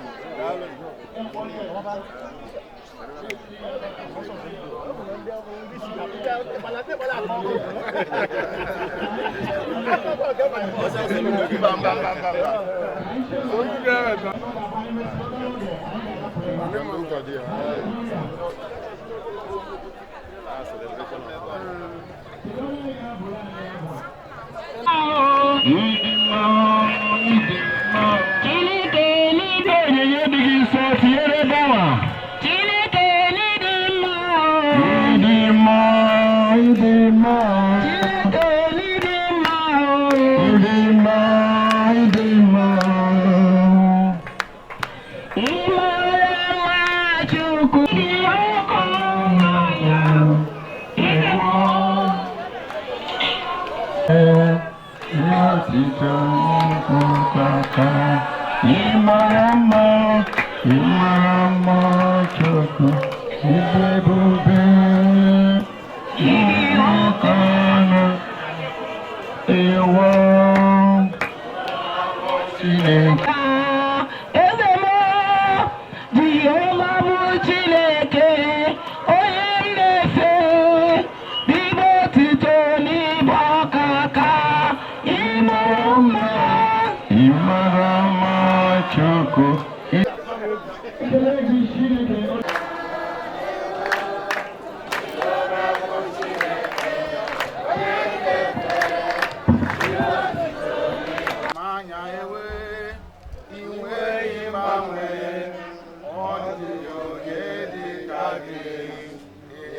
gị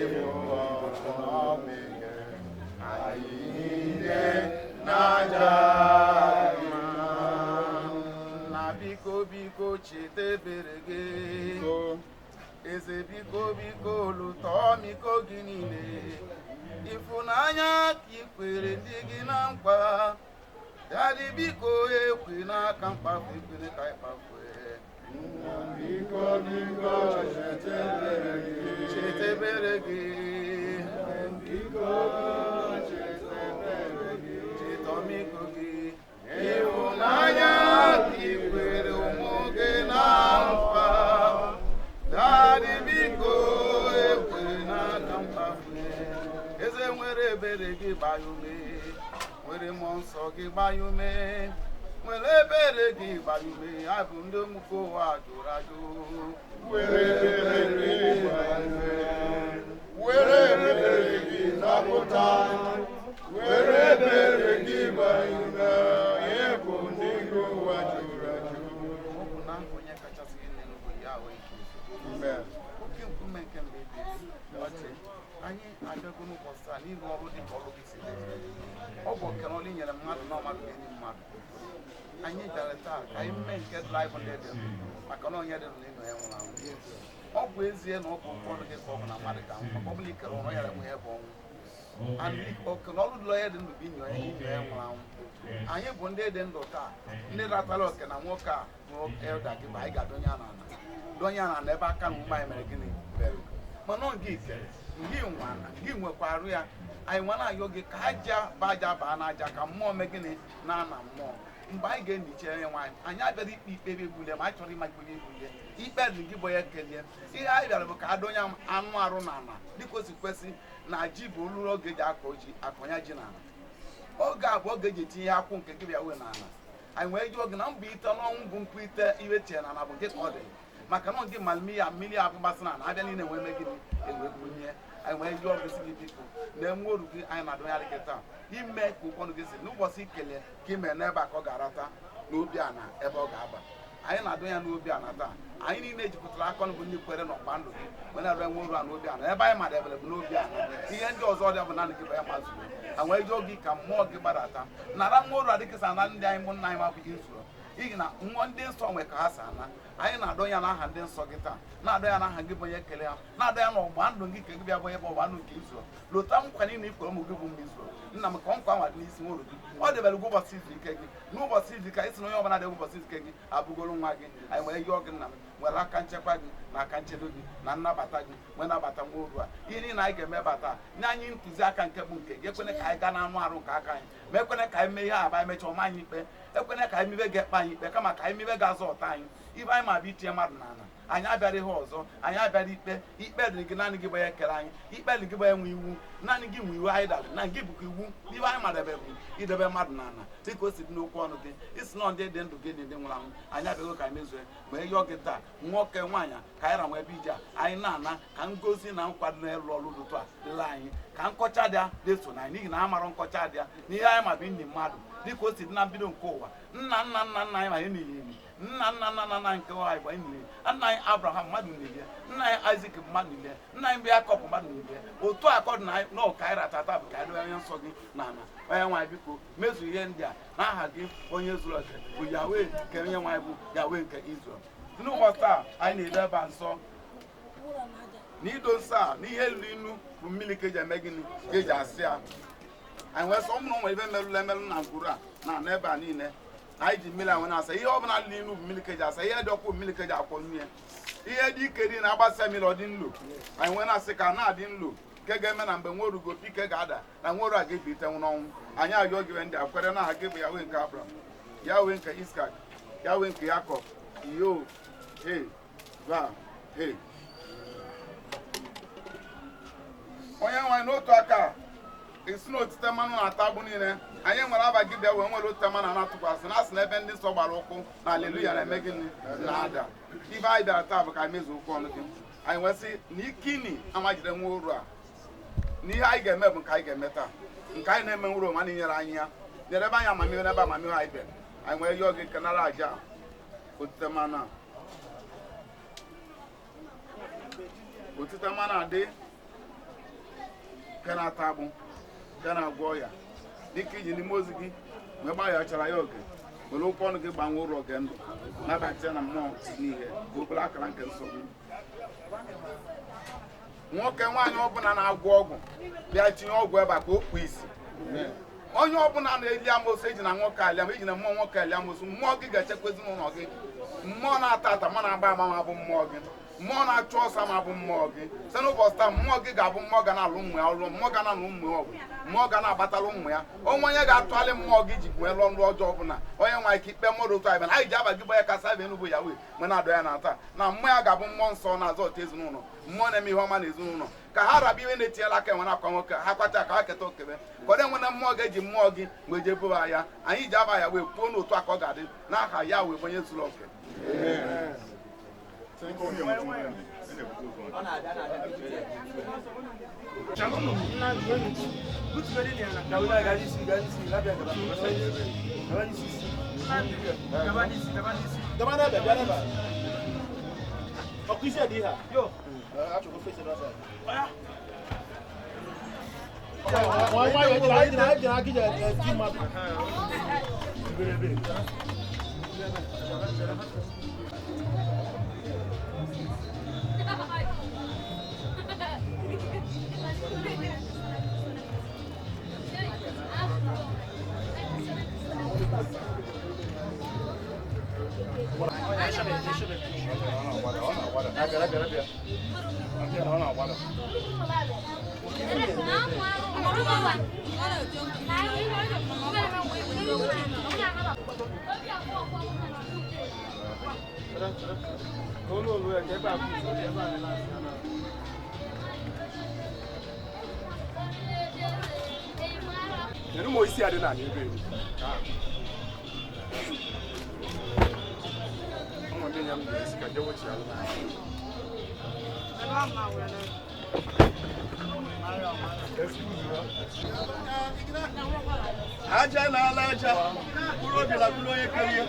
ịfụnanya anyị niile na-aja gị mma. Na biko biko cheta ebere gị, eze biko biko lụta ọmịiko gị niile, ịfụnanya ka ị kwere ndị gị na nkwa. Daddy biko ekwe n'aka mkpafu, ekwene ka ị kpafue. Biko biko cheta ebere gị, cheta ebere gị, biko cheta ebere gị, cheta ọmịiko gị, ịhụnanya ka ị kwere ụmụ gị na nkwa. Daddy biko ekwe n'aka mkpafu. Eze nwere ebere gị gbaa ya ume, nwere mmụọ nsọ gị gbaa ya ume, nwere ebere gị gbaa ya ume, abụ ndị ụmụke ụwa jụrụ ajụ. Were ebere gị gbaa ya ume, were ebere gị zapụta, were ebere gị gbaa ya ume, ịbụ ndị nke ụwa jụrụ ajụ. Ọ bụ na onye kachasị ihe niile bụ ya wee Amen. Oke nkume nke mgbe ebighị ebi, anyị abịago n'ụbọchị taa n'ịrụ ọrụ dị ka ọrụ gị si dị. Ọ bụ oke na ọrụ i nyere mmadụ na mmadụ ga-enye mmadụ. Anyị bịara taa ka anyị mee nke draịvụ ndị dị ndụ, maka na onye dị ndụ na ya nwụrụ anwụ. Ọ bụ ezie na ọ bụ ụfọdụ gị ka ọ bụ na mmadụ ga-anwụ, maka ọ bụla ikere ọrụ ya enwe bụ ọnwụ. Oke na ọrụ dịrị onye dị ndụ bụ inye onye inye onye nwụrụ anwụ. Anyị bụ ndị dị ndụ taa, ndị ratara oke na nwoke a bụ elda gị bụ anyị ga-adọnye ya n'ala, donye ya n'ala ebe aka na ume anyị mere gịnị mere. Mana ọ gị kere gị nwana gị nwekwa arụ ya, anyị nwa na-ayọ gị ka aja bụ aja baa n'aja, ka mmụọ mee gịnị na-ana mmụọ. Mgbe anyị ga-eniche onye nwaanyị, anyị abịara ikpe ikpe ebe egbulie, ma anyị chọrọ ịma ikpe egbulie. Ikpe dị gị bụ onye kelie. Ihe anyị bịara bụ ka a donye anụ arụ n'ala dịka o si kwesị na ji bụ olulu oge eji akọ ji akọnya ji n'ala. Oge a bụ oge eji etinye akwụ nke gị bịa wee n'ala. Anyị wee jụọ gị na mbụ ite n'ọnwụ bụ nkwụ ite iwe tinye n'ala bụ nke ka ọ dị, maka na gị ma mmiri a mmiri abụ gbasị na abịa niile wee mee gịnị ewee bunye. Anyị wee jụọ gị sị gị biko na-enwe oru gị anyị na-adọnyarị gị taa ime ka ụfọdụ gị si n'ụbọchị ikele ka ime n'ebe a ka ọ ga-arata n'obi ana ebe ọ ga-aba. Anyị na-adọ ya n'obi ana taa. Anyị niile jikọtara aka ọnụ bụ ndị kwere n'ọgba ndụ gị wee na-adọ nwe oru a n'obi ana. Ebe anyị mara ebere bụ n'obi ana. Ihe ndị ọzọ dị bụ naanị gị bụ ya mazuru. Anyị wee jụọ gị ka mmụọ gị gbadata nara nwa oru adịghị sa na ndị anyị bụ nna anyị mabụghị usoro, n'ihi na mmụọ ndị nsọ nwe ka ha si ana. Anyị na-adọ ya n'aha ndị nsọ gị taa, na-adọ ya n'aha gị bụ onye kele ha, na-adọ ya n'ọgba ndụ gị ka gị bịa bụ onye bụ ọgba ndụ nke Izrel. Lota nkwa niile i kwere ụmụ gị bụ mgbe Izrel. Nna m ka nkwa nwa dị n'isi nwa oru gị. Ọ debere gị ụbọchị izu ike gị. N'ụbọchị izu ike isi na onye ọbụla dị ụbọchị izu ike gị abụgoro nwa gị. Anyị wee yọọ gị nna m nwere aka nchekwa gị na aka nchedo gị na nnabata gị wee nabata nwa oru a. Ihe niile anyị ga-eme bata nye anyị ntụziaka nke bụ nke gị. Ekwene ka anyị gaa n'anụ arụ nke aka anyị, ma ekwene ka anyị mee ihe aba anyị mechaa ọma anyị ikpe. Ekwene ka anyị mebe ga-ekpe anyị ikpe, kama ka anyị mebe ga-azọ ọta anyị. Ibe anyị ma bụ itinye mmadụ n'ala. Anyị abịara ihe ọzọ, anyị abịara ikpe. Ikpe dị gị naanị gị bụ onye kere anyị. Ikpe dị gị bụ onye nwe iwu, naanị gị nwe iwu anyị dara, na gị bụkwa iwu. Ibe anyị madebe bụ idebe mmadụ n'ala dịka o si dị n'okwu ọnụ gị. Isi nọ ndị dị ndụ gị dị ndị nwụrụ anwụ. Anyị abịago ka anyị mezue ma yọọ gị taa nwoke nwaanyị ka anyị ra nwa ebe ije a. Anyị na-ana ka ngozi na nkwado na-elu ọrụ ụtụtụ a dịla anyị, ka nkọcha dị dị so na anyị, n'ihi na a mara nkọcha dị na ihe anyị ma bụ enyi mmadụ dịka o si dị na mbido nke ụwa. Nna nna nna nna anyị ma anyị niile, nna nna nna nna nke anyị bụ anyị niile, nna anyị Abraham mmadụ niile, nna anyị Isaac mmadụ niile, nna anyị bụ Yakọb mmadụ niile. Otu a ka ọ dị na ọka anyị ratata bụ ka anyị dobe onye nsọ gị n'ala. Onye nwaanyị biko mezu ihe ndị a n'aha gị onye zuru oke bụ Yahweh nke onye nwaanyị bụ Yahweh nke Izrel. N'ụbọchị taa anyị na-edebe ebe nsọ na ido nsọ a na ihe lụrụ inu bụ mmiri ka eji eme gịnị ka eji asị ya. Anyị wee sọ ụmụ nwere ebe merụrụ emerụ na ngwuru a na n'ebe a niile anyị ji mmiri ahụ na-asa. Ihe ọbụla lụrụ inu bụ mmiri ka eji asa, ihe dị ọkụ bụ mmiri ka eji akwọ nnu ya, ihe dị ike dị na-agbasa mmiri ọ dị nlo. Anyị wee na-asị ka na-adị nlo nke ga-eme na mgbe nwerugo ike ga-ada na nweru a ga-ebilite n'ọnwụ. Anyị ayọ gị ndị a kwere n'aha gị bụ Yahweh nke Abraham, Yahweh nke Isak, Yahweh nke Yakọb. Iyo he va he. Onye nwaanyị n'otu aka esi n'otite mmanụ na-ata agbụ niile anyị nwere aba gị bịa wee nwere otite mmanụ na-atụkwasị na asị na ebe ndị nsọ gbara ụkwụ na aleluya na-eme gịnị na-ada. Ibe anyị bịara taa bụ ka anyị mezuo okwu ọnụ gị. Anyị wee sị na ikini amajide nwa oru a na ihe anyị ga-eme bụ nke anyị ga-eme taa, nke anyị na-eme nwere onwe na inyere anyị ya nyere ebe anyị amamihe n'ebe amamihe anyị bịara. Anyị wee yọọ gị kenara aja otite mmanụ a, otite Osita ma na-adị nke na-ata agbụ, nke na-agwọ ọya, dịka iji n'ime ozi gị mgbe gbaghachara ya oge were okwu ọnụ gị gbanwee ụrọ gị ndụ nabata ya na mmụọ n'ihe ka obere akara nke nsọ gị. Nwoke nwaanyị ọbụla na-agwọ ọgwụ bịa tinye ọgwụ ebe a ka o kpuo isi. Onye ọbụla na-eli amosu eji na nwoke alịa eji na mmụọ nwoke alịa amosu, mmụọ gị ga-echekwa ezinụlọ gị. Mmụọ na-ata ata ma na-agba ama ma bụ mmụọ gị. Mmụọ na-achụ ọsọ ma bụ mmụọ gị. Site n'ụbọchị taa mmụọ gị ga-abụ mmụọ ga na-alụ ụmụ ya ọlụ, mmụọ ga na-alụ ụmụ ya ọgụ, mmụọ ga na-agbatara ụmụ ya. Onwe onye ga-atụgharị mmụọ gị ji wee lụọ nrụ ọjọọ ọbụla, onye nwe ike ikpe mmadụ otu anyị anyị ji aba gị bụ ya kasị abịa enugbu ya wee mgbe na-adọ ya na taa na mmụọ ya ga-abụ mmụọ nsọ na-azọ ọta ezinụlọ, mmụọ na-eme ihe ọma na ezinụlọ, ka ha raba iwe na-etinyela aka enwe na-akwa nwoke ha kwacha ka ha keta okebe ka ọ dị enwe na mmụọ ga-eji mmụọ gị mgbe jee bụba ya. Anyị ji aba ya wee kwuo n'otu a ka ọ ga-adị n'aha ya wee bụ onye zuru oke. Aja na-ala aja, mkpụrụ obi lagburu onye kere ya.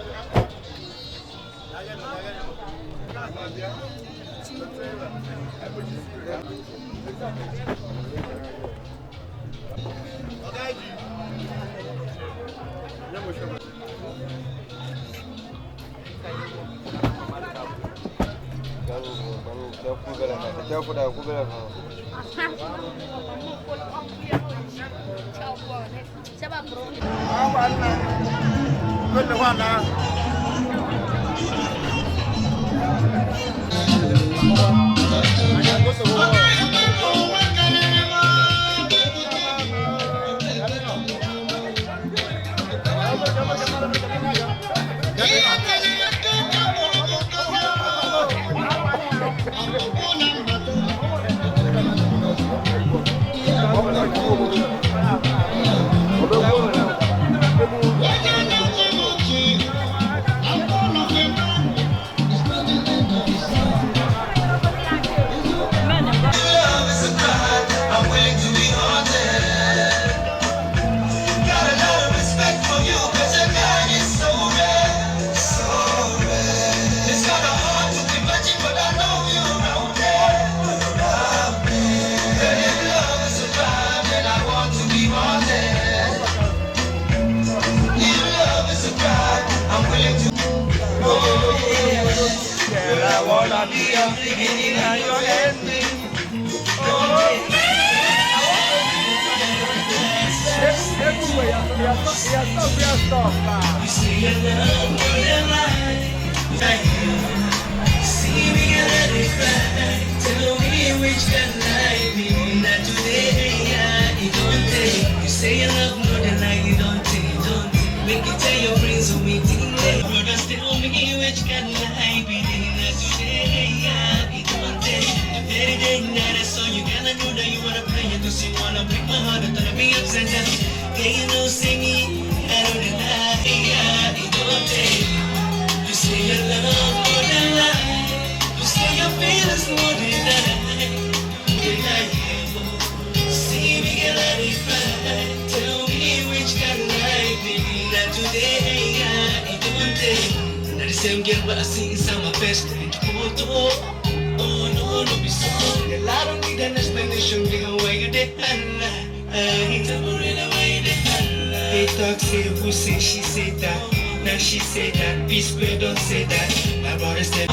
Same girl, but I see inside my best friend. Oh, oh, oh no. No be so. Girl, I don't need an explanation. The way you dey holla, the way you dey holla. They talk say who say she say that. Now she say that. P Square don't say that. My brother said,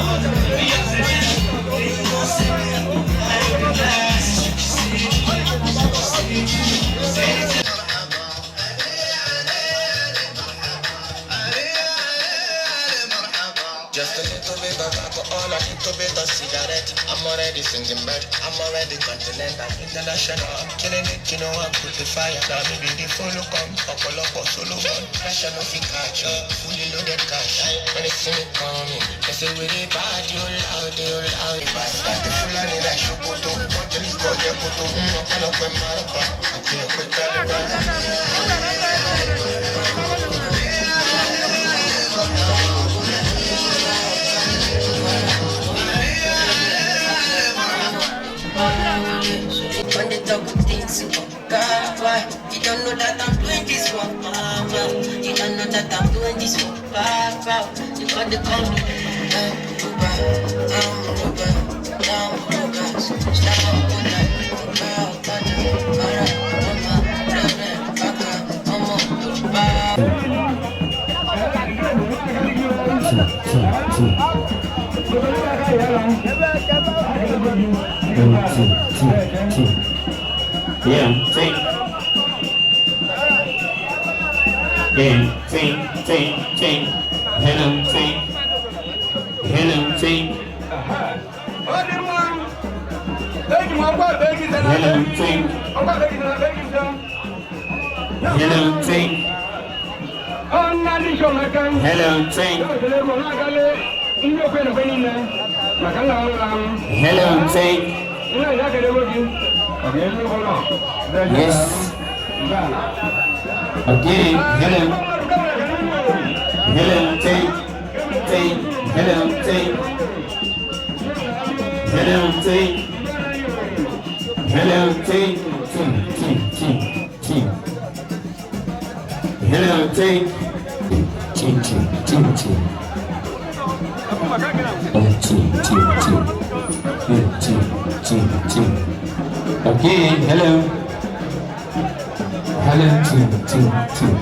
Just a little bit of alcohol, a little bit of cigarette. I'm already singing bird, I'm already continental, international. I'm killing it, you know I'm put the fire. Now maybe the follow come, ọ̀pọ̀lọpọ̀ solo one. Pressure no fit catch up, fully loaded cash. When they see me coming, they say we dey bad, you loud, you loud. Bastard, the Fulani like Shokoto, wọ́n ti ní kọjá koto, ọ̀pọ̀lọpọ̀ márùbá, àti ọ̀pẹ Taliban. When they talk things, God, why? You don't know that I'm doing this for mama. You don't know that I'm doing this for papa. You got to call me. One, two, two, two. Yeah, ting. Yeah, ting, ting, ting. Hello, ting. Hello, ting. Hello, ting. Hello, ting. Hello, ting. Hello, ting. Yes. Again, hello. Hello, ting. Ting. Hello, ting. Hello, ting. Hello, ting. Ting, ting, ting, ting. Hello, ting. Ting, ting, ting, ting. Ting, ting, ting. Ting, ting, ting. Okay, hello. Hello, ting, ting, ting.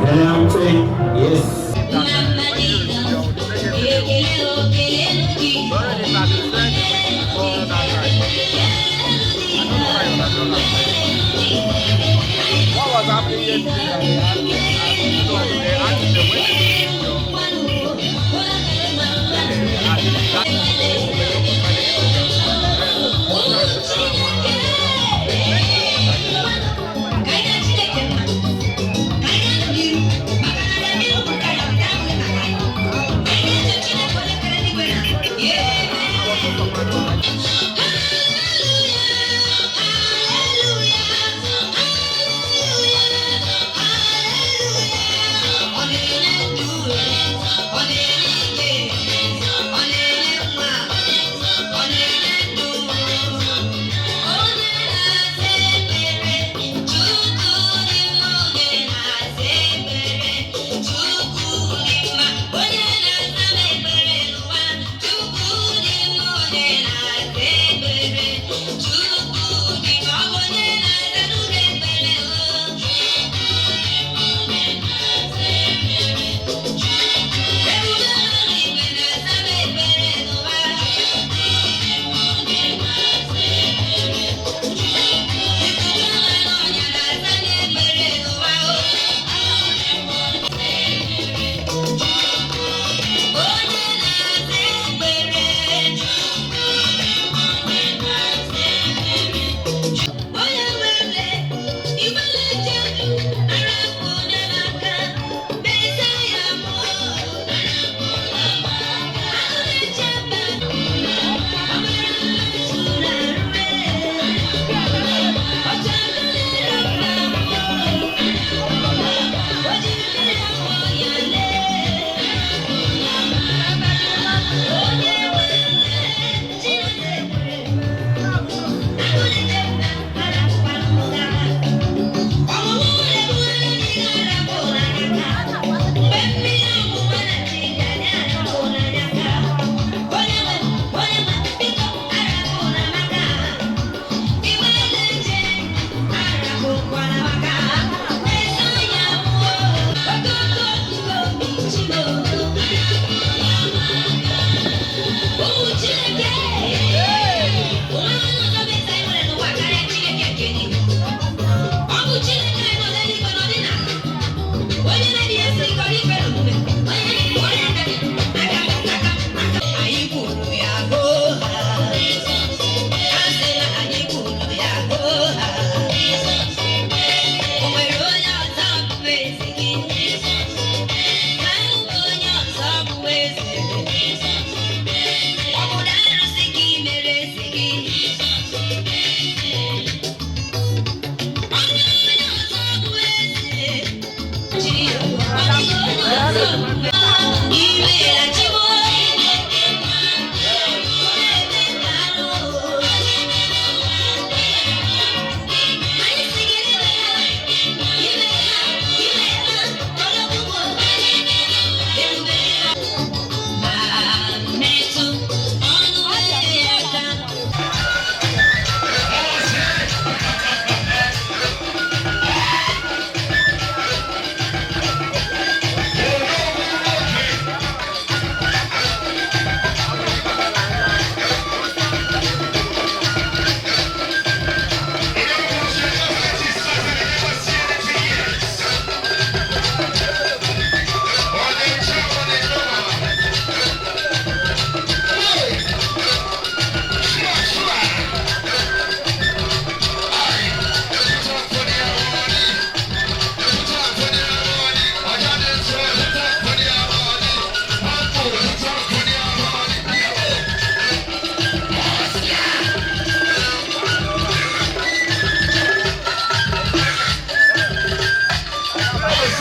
Hello, ting. Yes. What was happening yesterday? They asked them when they Hallelujah.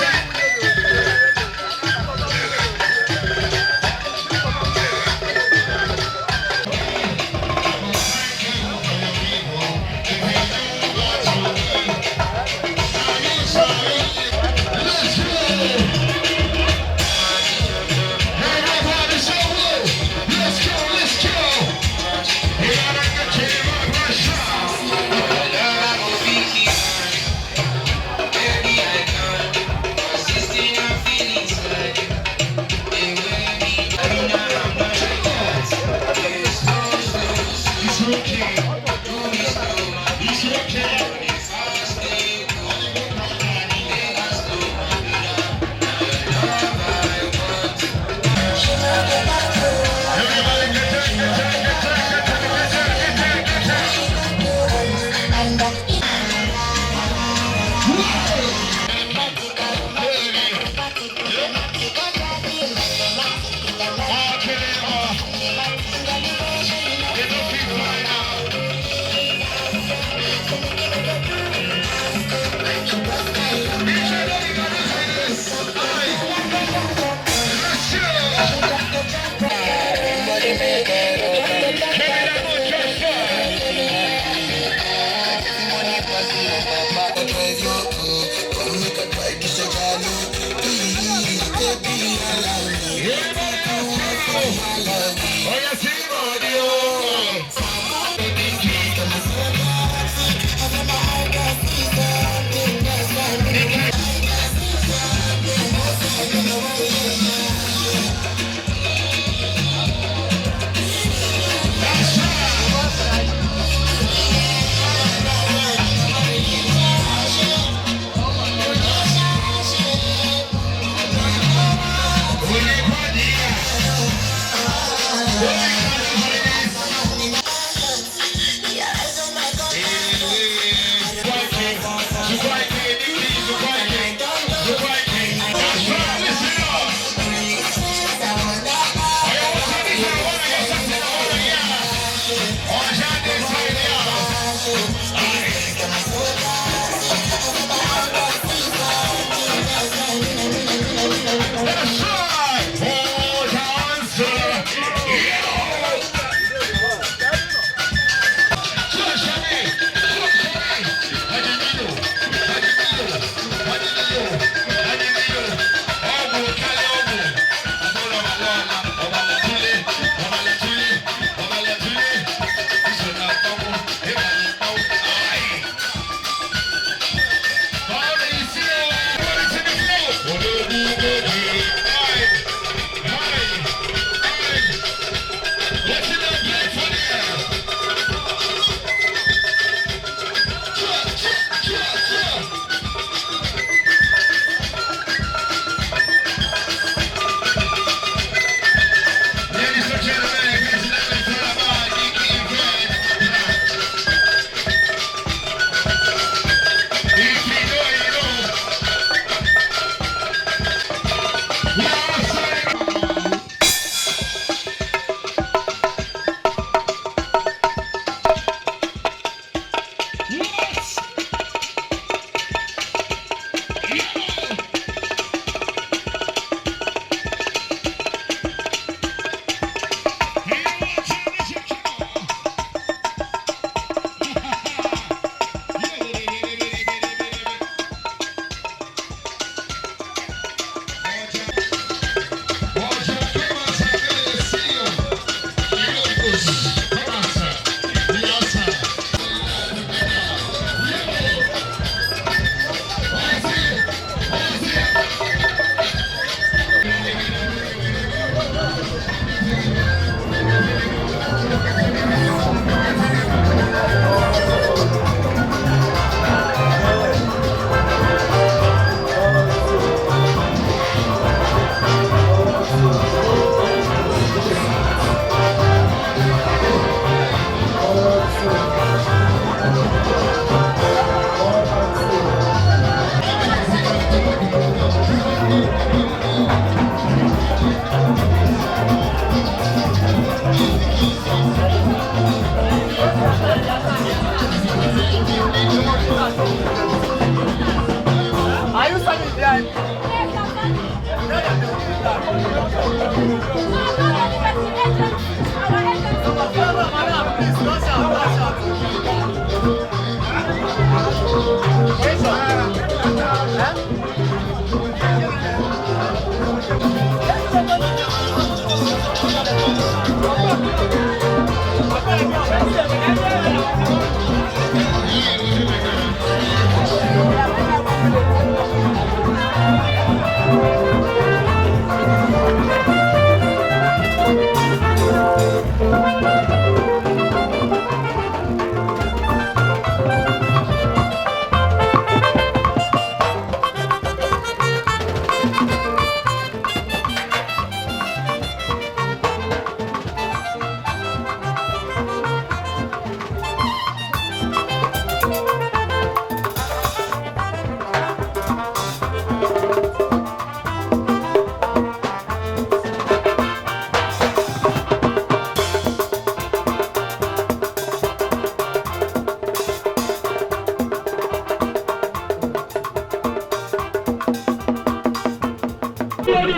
Love I go be. Baby, I come.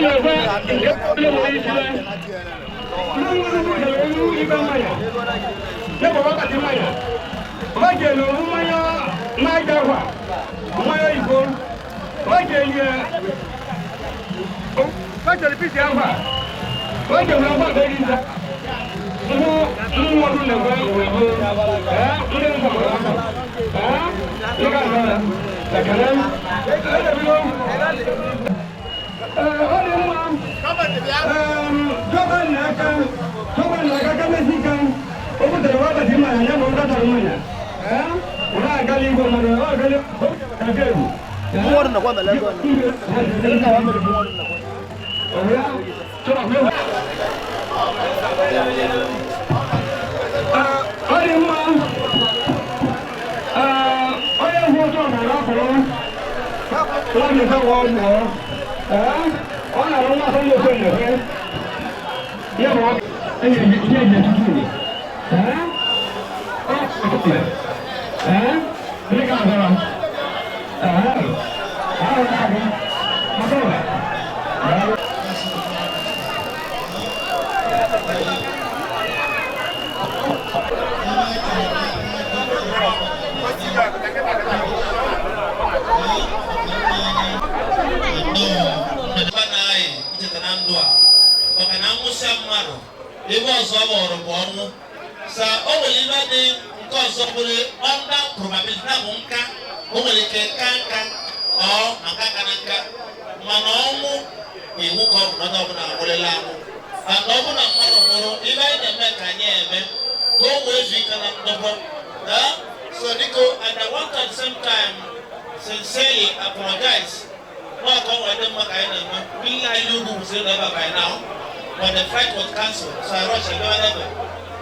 na-ekwe nke ndị nwere isi ndị nwere ugwu jere elu ibe mmanya ya bụ wakati mmanya ọ jere mmanya na-aja akwa mmanya oyibo ọ jere ọ jere pisi akwa ọ jere akwa ka eri nta mụ mmụọdụ na-ekwe wee ee ndị nkwakọrọ aka ee ndị ka ekele edebigo ọ dị mma jọba n'aka jọba n'aka kamesi ka o butere wakati mmanya ya bụ nkatara mmanya ee ụra agala igwe mmadụ ọ agala kaka egwu Mmụọdụ nakwa mere ego ọ dị mma onye hụ ụtọ ọbara ọkụrụ nwa na-efe wa ọgwụ ọ na-arụ nwa afọ na-efe na-efe ya bụ ihe eji etutu ee ndị ka azara ee ahụ na-agụ maka ụra. Icheta na ndụ a maka na nwụsịa mmadụ ebe ọzọ ghọrọ bụ ọnwụ sa o nwere ibe dị nke ọzọ bụrụ under probability na bụ nka o nwere ike nka nka ọ na nka ka na nka mana ọnwụ bụ iwu ka ọ bụ na onye ọbụla anwụrịla anwụ and ọ bụrụ na mmadụ nwụrụ ibe anyị na-eme ka anyị eme ka o wee zuo ike na ndọkọ. So dịko, and I want at the same time sincerely apologize. No, I can't wait them kind of we I knew who was in there by now, but the flight was cancelled, so I rushed and never.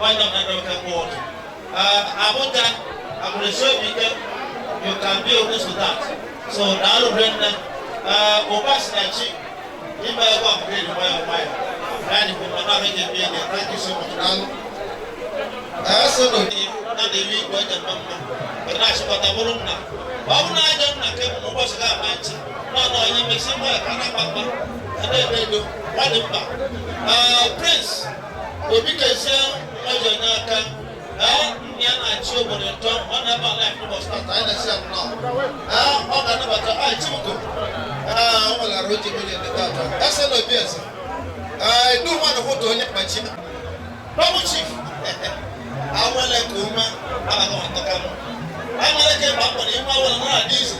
Why not never can go on? Abuja, I'm gonna show you that you can be honest with that. So now Brenda, Obasinachi, if I go upgrade my and if I'm not ready to be there, thank you so much. I also know na the week when the mama, but now she got a woman now. Ọ bụ na ajọ nna ka ebu ụbọchị ga-ama nchi na ọ onye mesi mụ ya ka na akpa na-ebe ego ọ dị mkpa. Prince Obi kezie ọjọ n'aka nna ya na-achị obodo ntọ ọ na-ebe ala n'ụbọchị tata anyị na-esi ya nnọọ ọ ga-anabata Chibuko ọ nwere arụ oji mmiri ndị tata ese na obi eze edu mmadụ hụta onye kpachi Double Chief awele ka ume abaghị ọtọkanụ awele ka ịgba mkpọrọ ime awele nọ na dizi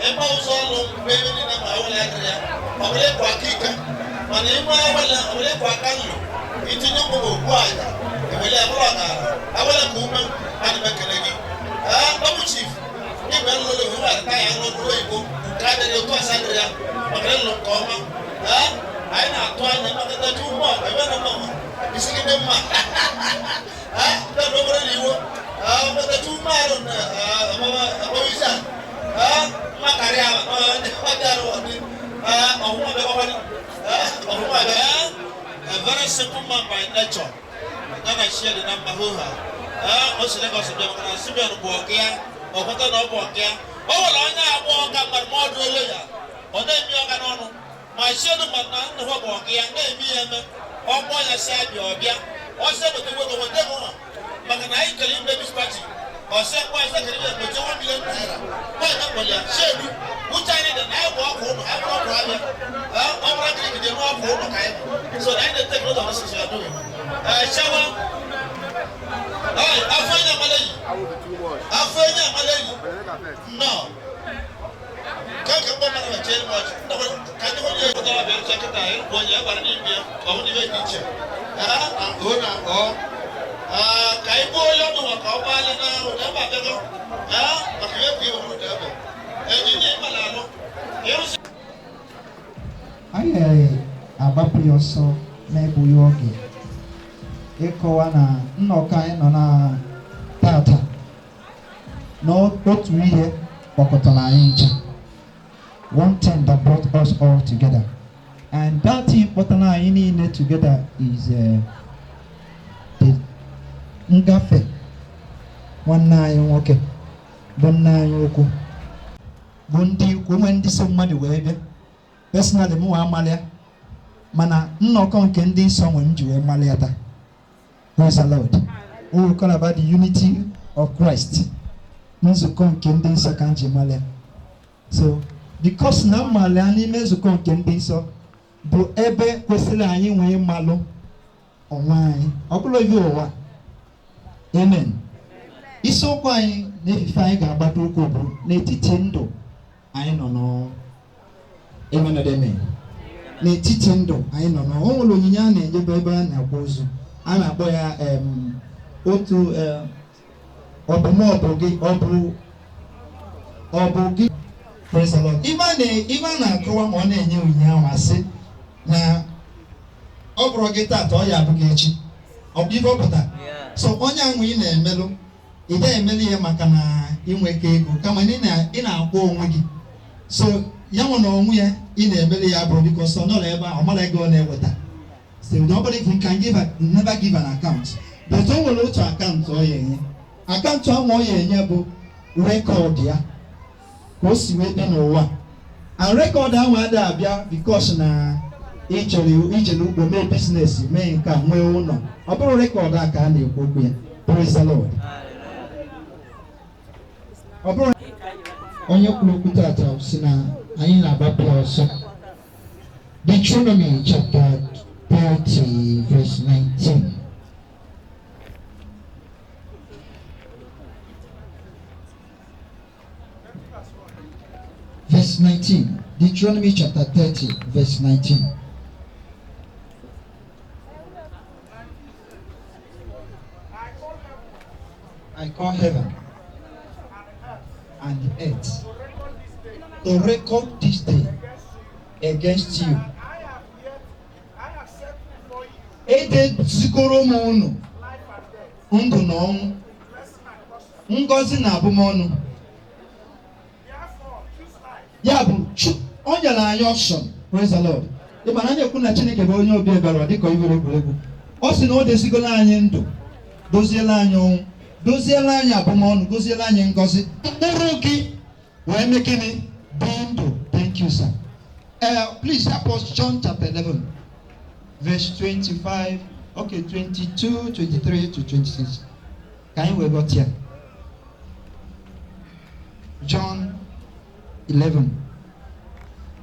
ịgba ụzọ ọlụ mgbe ebe niile ma awele adịrị ya ọ bụla ịkwụ aka ike mana ime awele ọ bụla ịkwụ aka nlu itinye ụmụ m okpu aja ewele ya bụrụ ọgara awele ka ume ana m ekele gị. Double Chief igwe nlụlụ iwu adịta ya nlụ oyibo nke adịrị otu ọsọ adịrị ya maka ịlụ nke ọma anyị na-atụ anya maka ji ụgbọ ebe na mma isi gị dị mma obere na iwo maka ume arụ na amamisa mma karịa ọhụma bịa ọhụma bịa. A very simple man by nature Ghana share the number hoo ha o si Lagos bịa maka na Simeon bụ ọgụ ya ọ kweta na ọ bụ ọgụ ya o nwere onye agbọ ọga mmadụ ma ọ dị olu ya ọ na-emi ọga n'ọnụ ma sienu mmadụ na nnukwu bụ ọgụ ya na-emi ya eme ọgbọ ya si abịa ọbịa ọsị eweta ego weta ego nwa maka na anyị kere ime bis pati ọsị ekwe ọsị kere ime weta 1 million naira nwaanyị akpọrọ ya shedu uche anyị dị na anyị bụ ọkụ ụlọ anyị bụrụ ọkụ abịa ọ bụrụ akịrị gide n'ọkụ ụlọ ka anyị bụ so na anyị na-ete note of this we are doing. Shawa afọ enyi amala yi afọ enyi amala yi nnọọ kaka mgbe mmadụ ma chere m ọchị ka ndị onye pụtara bịa ncha kịta ịkwụ onye ya gbara n'ime ya ọ bụ n'ibe dị iche o na ọ ka ị gbuo onye ọdụ maka ọ gbalị na ụda ebe abịago maka ihe bụ ihe ụda ebe ejije ịmala alụ ịrụsị anyị agbapụ ya ọsọ n'egbughị oge ịkọwa na nnọkọ anyị nọ na tata n'otu ihe kpọkọtara anyị ncha. One thing that brought us all together, and that thing kpọtara anyị niile together is the ngafe nwanne anyị nwoke bụ nna anyị ukwu bụ ndị ikwu nwe ndị so mmadụ wee bịa. Personally, mụ amalịa, mana nnọkọ nke ndị nsọ nwe m ji wee malịa taa. Praise the Lord. We will call about the unity of Christ. Nzukọ nke ndị nsọ ka m ji malịa. So, because na mmalịa n'ime nzukọ nke ndị nsọ bụ ebe kwesịrị anyị nwee mmalụ onwe anyị, ọ bụrụ ibe ụwa. Amen. Isiokwu anyị na efife anyị ga-agbado ụkwụ bụ n'etiti ndụ anyị nọ n'ọnwụ. Amen and amen. N'etiti ndụ anyị nọ n'ọnwụ. O nwere onyinye a na-enyebe ebe a na-akwa ozu. A na-akpọ ya otu ọ bụ mụ ọ bụ gị ọ bụ gị. Praise the Lord. Ife a na-akọwa ma ọ na-enye onyinye ahụ asị na ọ bụrụ gị taata ọ ya abụ gị echi. Ọ bụ ife ọ pụtara. So onye ahụ ị na-emelụ, ị gaghị emelu ihe maka na inweta ego, kama ị na-akwụ onwe gị. So ya nwe na onwe ya ị na-emelu ya bụrụ because ọ nọrọ ebe a, ọ mara ego ọ na-eweta. So nobody can give never give an account. But o nwere otu akaụntụ ọ ya enye. Akaụntụ ahụ ọ ya enye bụ rekọd ya ka o si wee dị n'ụwa. And rekọd ahụ adịghị abịa because na ijere ugbo mee biznes mee nke a nwee ụlọ. Ọ bụrụ rekọd a ka a na-ekwu okwu ya. Praise the Lord. Ọ bụrụ onye kwuru okwu tata si na anyị na-agbapụ ọsọ. Deuteronomy chapter 30 verse 19. Verse 19. Deuteronomy chapter 30 verse 19. I call heaven and earth to record this day against you. Edezigoro m unu ndụ na ọnwụ, ngọzi na abụmọnụ. Ya bụ, o nyere anyị option. Praise the Lord. Ị ma na anyị ekwu na Chineke bụ onye obi ebere dịka ibere egwuregwu. Ọ sị na o dezigoro anyị ndụ, doziela anyị ọnwụ, doziela anyị abụmọnụ, doziela anyị ngọzi. Mkpụrụ gị wee mee gịnị? Dị ndụ. Thank you, sir. Please help us John chapter 11, verse 25, okay, 22, 23 to 26. Can we got here? John 11.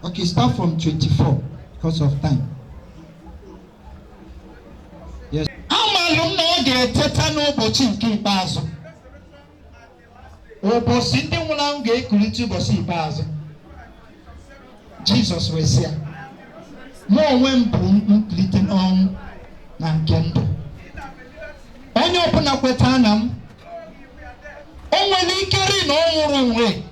Okay, start from 24 because of time. Yes. Amalụ m na ọ ga-eteta n'ụbọchị nke ikpeazụ. Ụbọchị ndị nwụrụ anwụ ga-ekulite ụbọchị ikpeazụ. Jizọs wee sị ya, mụ onwe m bụ nkulite n'ọnwụ na nke ndụ. Onye ọbụla kweta na m, o nwere ike ri na ọ nwụrụ onwe,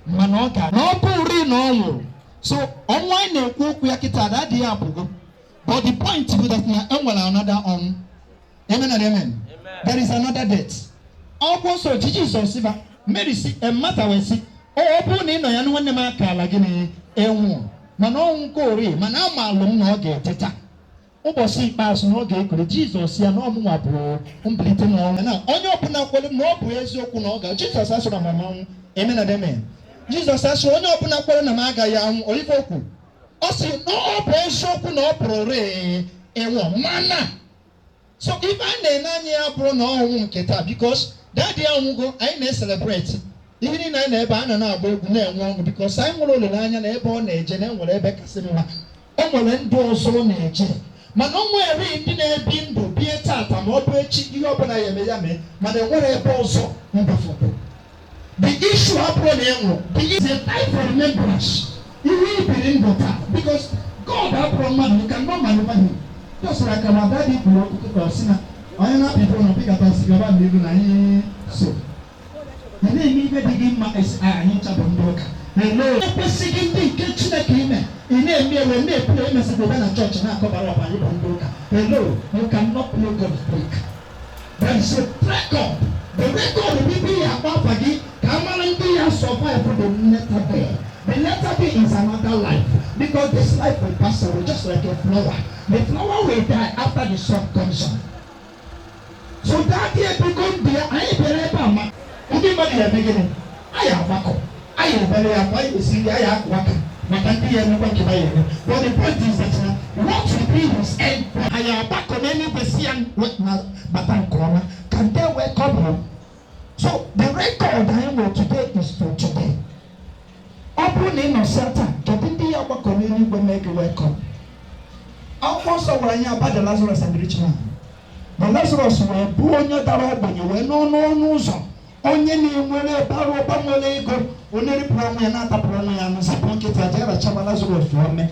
mana ọ ga na ọ bụrụ na ọ nwụrụ. So ọnwụ anyị na-ekwu okwu ya kịta ada adịghị apụgo. But the point bụ that na enwere another ọnwụ. Amen and amen. There is another death. Akwụkwọ nsọ ji Jizọs sịba, Mary si, Mata wee sị, ọ bụrụ na ị nọ ya na nwanne m aka ala gị na-enwu, mana ọnwụ nke ori, mana amalụ m na ọ ga-eteta ụbọchị ikpeazụ na ọ ga-ekere. Jizọs ya na ọmụnwa bụ mbilite n'ọnwụ. Na onye ọbụla kwere na ọ bụ eziokwu na ọ ga, Jizọs asụrụ m ọnwụ. Amen and amen. Jizọs asụrụ onye ọbụla kwere na m agaghị anwụ. Oyibo okwu ọ sị na ọ bụ eziokwu na ọ pụrụ rịị ịnwụ, mana so ife a na-ene anya ya bụrụ na ọnwụ nke taa, because daddy anwụgo, anyị na-eselebreti ihe niile anyị na ebe a na-agba egwu na-enwe ọṅụ, because anyị nwere olileanya na ebe ọ na-eje na enwere ebe kasị mma, o nwere ndụ ọzọ ọ na-eje. Mana o nwere ndị na-ebi ndụ bie tata ma ọ bụ echi ihe ọbụla ya eme ya mee, mana enwere ebe ọzọ ndụ fọdụ. The issue abụrụ na ịnwụ, the is a time for remembrance. Ihe ibiri ndụ taa, because God abụrụ mmadụ, you cannot maneuver him. Just like our daddy kwuru okwu sị na onye na-apịpụ na pịkata sigaba n'iru na anyị so ị na-eme ibe dị gị mma. Anyị ncha bụ ndị ụka ekwesịghị ndị nke Chineke ime ị na-eme ewe na-epule emesịrị ebe na chọọchị na-akọbara ọba anyị bụ ndị ụka. Hello, you cannot play God's trick. There is a record. The record will be akpa afa gị ka a mara ndị ya survive the latter day. The latter day is another life, because this life will pass away just like a flower. The flower will die after the sun comes up. So that day become there, anyị bịara ebe a ma ndị mmadụ ya eme gịnị? Anyị agbakọ, anyị ebere ya akwa, anyị esi nri, anyị akụ aka. Maka ndị ya emekwa nke ha ya eme. But the point is that na what will be his end point? Anyị agbakọ n'eluigwe si ya na bata nke ọma. Can they welcome him? So the record anyị nwere today is for today. Ọ bụrụ na ị nọ taa, kedu ndị ya agbakọ n'eluigwe mee gị welcome? Akwụkwọ nsọ gwara anyị about the Lazarus and the rich man. Na Lazarus wee bụ onye dara ogbenye wee n'ọnụ ọnụ ụzọ, onye na-enwere bara ụba nwere ego, onye ripụrụ ọnwa ya na-atapụrụ ọnwa ya anụ zipụ nkịtị aja rachaba Lazarus ome.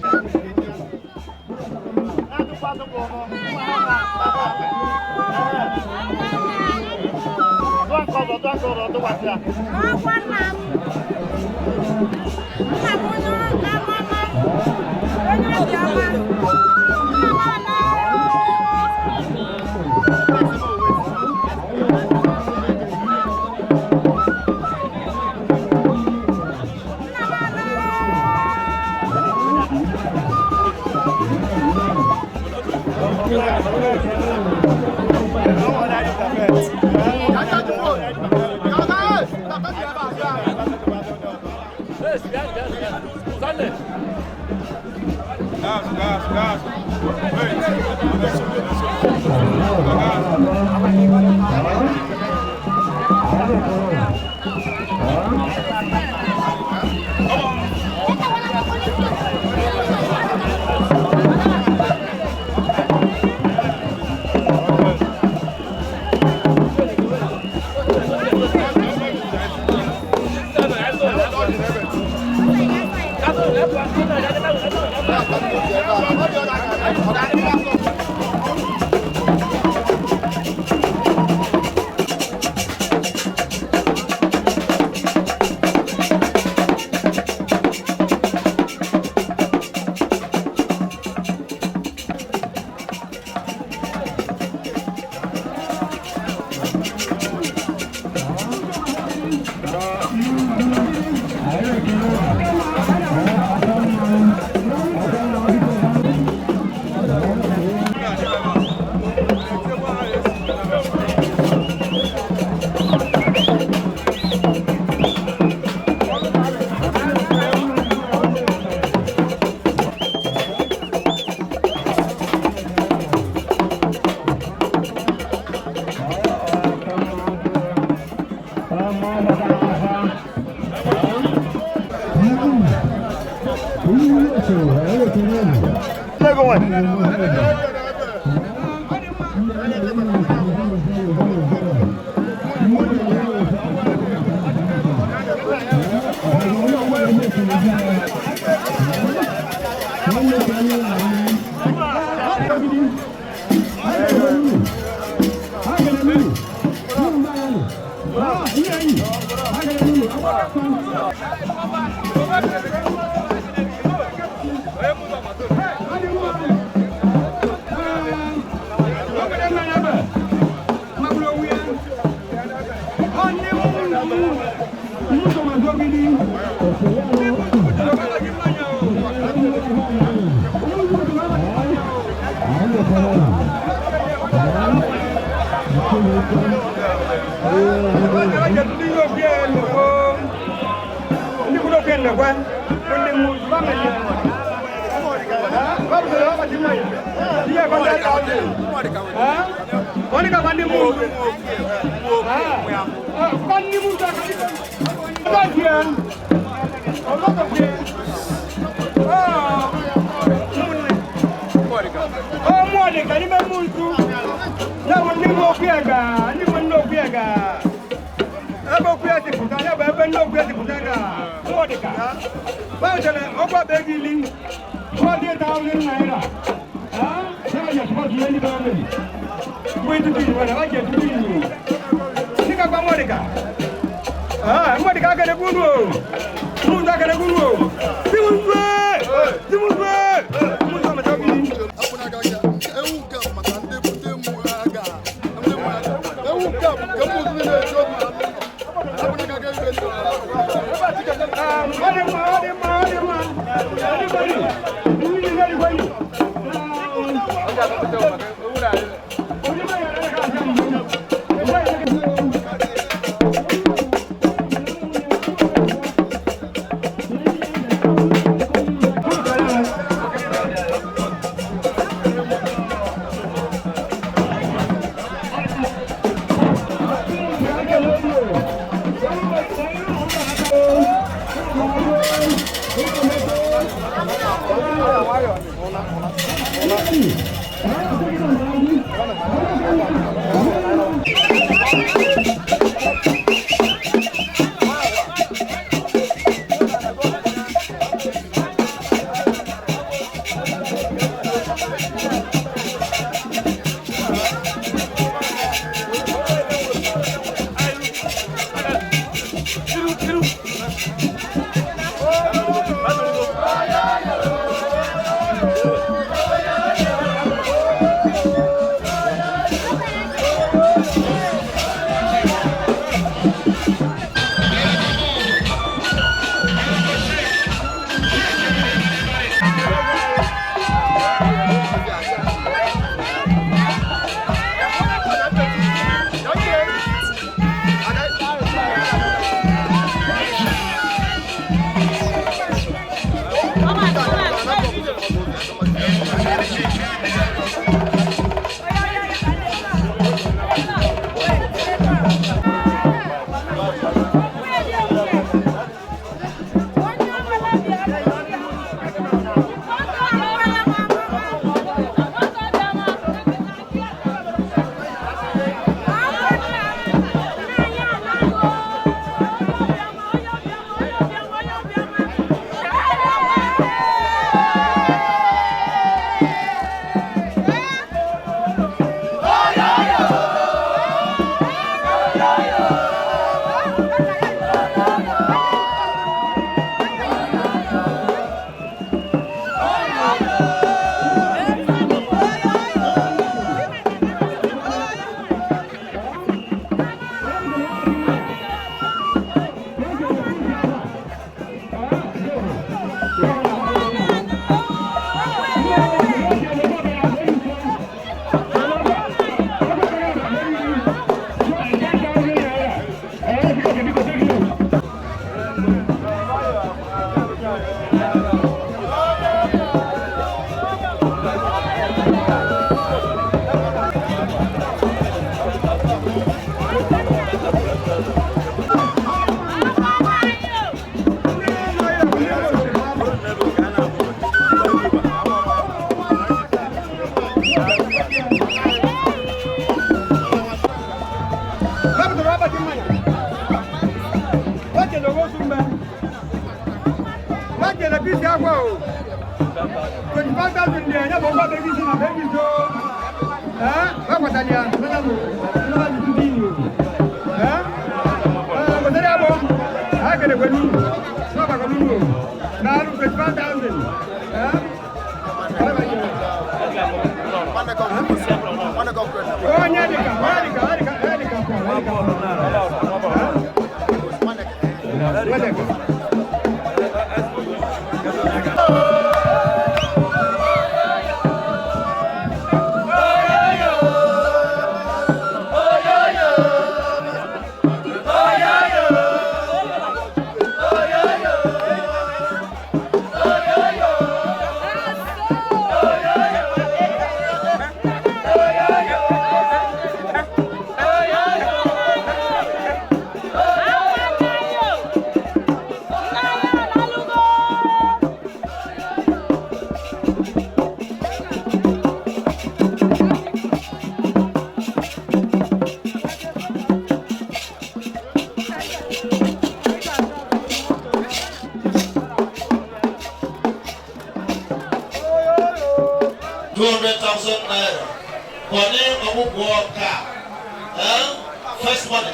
First money,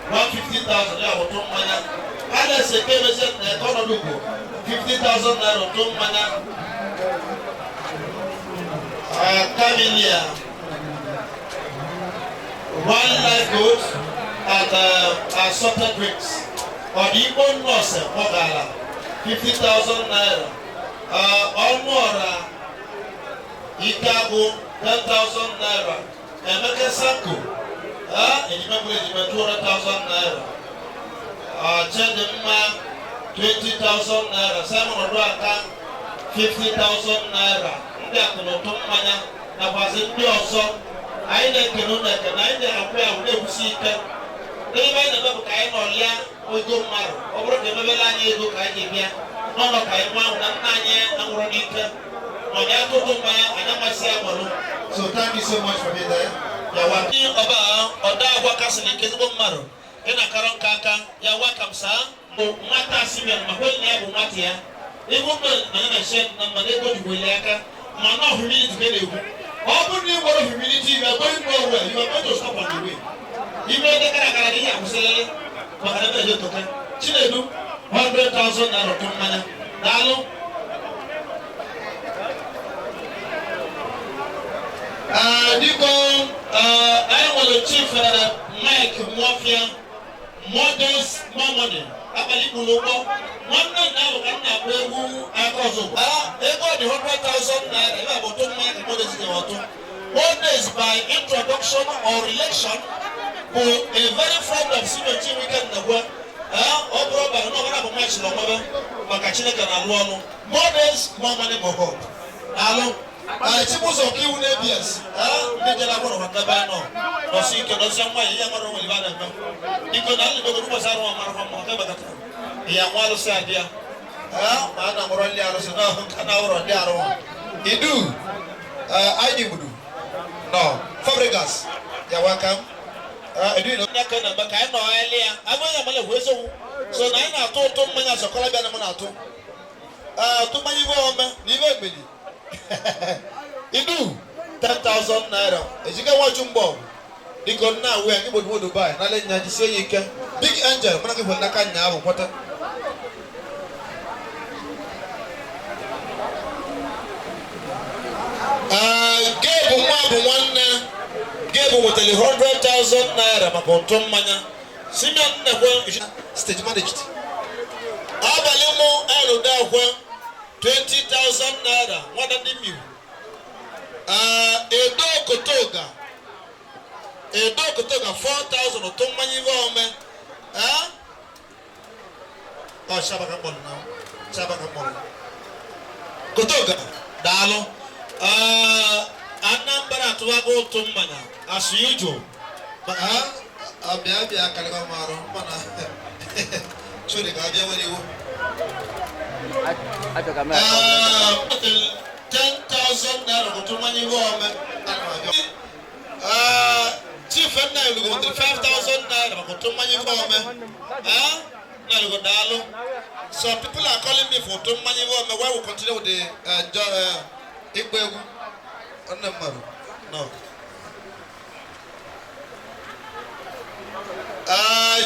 150,000 naira ụtụ mmanya. A na-ese ka emezie na ọnọdụ ugwu 50,000 naira ụtụ mmanya. Kamilia, one life goat and assorted drinks. Ọ dị Igbo nọọsụ Mọgala, 50,000 naira. Ọnụ ọra Ike agwụ, 10,000 naira. Emeka Sanko, ejima bụrụ ejima 200,000 naira. Chidimma, 20,000 naira. Simon Oduaka, 50,000 naira. Ndị akụnụtụ mmanya nakwazi ndị ọzọ. Anyị na-ekene ụlọ ekene, anyị na-akwụ ya were ekwusi ike. N'ebe anyị na-eme bụ ka anyị nọrịa ego mmadụ. Ọ bụrụ ka emebela anyị ego ka anyị ga-ebịa n'ọnọ ka anyị nwa ahụ na nna anyị anwụrụ n'ike. Ma ọ ga-atụ mmanya anyị amasị ya gbalụ. So thank you so much for being there. You're welcome. Ọba ọda agwa kasịrị ike ezigbo mmadụ. Ị na-akọrọ nka aka ya welcome sir. Bụ nwata Simeon ma kwe na ya bụ nwata ya. Ego mgbe na ya na-eche na mmadụ ego jikwele aka ma na humility ka na-ekwu. Ọ bụrụ na ị nwere humility, you are going nowhere. You are going to stop on the way. Ime ndị kara akara gị akwụsịrịrị maka na ebe etoka. Chinedu 100,000 naira ụtụ mmanya. Daalụ. Biko, anyị nwere Chief Mike Nwofia, Models More Money, abalị ikpuru ụgbọ. Nwanne nna ahụ ka m na-akpọ egwu aka ọzọ. Ego dị 100,000 naira, ebe a bụ ụtụ mmanya ka Models nyere ụtụ. Models by introduction or election bụ a very friend of Simeon Chinwike Nnekwe. Ọ bụrụ ọbara na ọbara bụ match na ọmebe maka Chineke na-alụ ọlụ. Models More Money More Hope. Daalụ. Chibuzo Kiwu na-ABS, ndị jere agbọrọ maka ebe a nọ nọsi ike nọsi nwaanyị ihe mara onwe ibe a na-eme. Biko na ndị dogo ụbọchị arụ mara mma maka ebekata ya nwa alụsị adị ya ma a na-amụrọ ndị alụsị na nka na ụrọ ndị arụ Idu ID Budu no Fabregas, you're welcome. Edu ndị aka na-eme ka anyị nọ ele ya abụghị amala bụ eziokwu so na anyị na-atụ ụtụ mmanya sọkọlọbịa na m na-atụ ụtụ mmanya ibe ome na ibe egbeli. Idu 10,000 naira. Ejike nwachu mbọ. Diko nna we ngi bodu Dubai na le nya jisie ike. Big Angel mana ngi fo naka nya bụ kwata. Gabe nwa bụ nwanne. Gabe wetara 100,000 naira maka ụtụ mmanya. Simeon Nnekwe stage managed. Abalị mụ elude akwe 20,000 naira nwada ndị miu. Edo Kotoga 4,000 ụtụ mmanya ibe ome. Ọ shabaka mkpọrọ na shabaka mkpọrọ. Kotoga daalụ. Anambra atụwago ụtụ mmanya as usual. Abịa abịa karịa m arụ mana chori ka abịa nwere iwu. 10,000 naira ụtụ mmanya ibe ome. Chief nna elugo 5,000 naira maka ụtụ mmanya ibe ome. Na elugo daalụ. Some people are calling me for ụtụ mmanya ibe ome. Why we continue with the ịgba egwu? Nne mmadụ. No.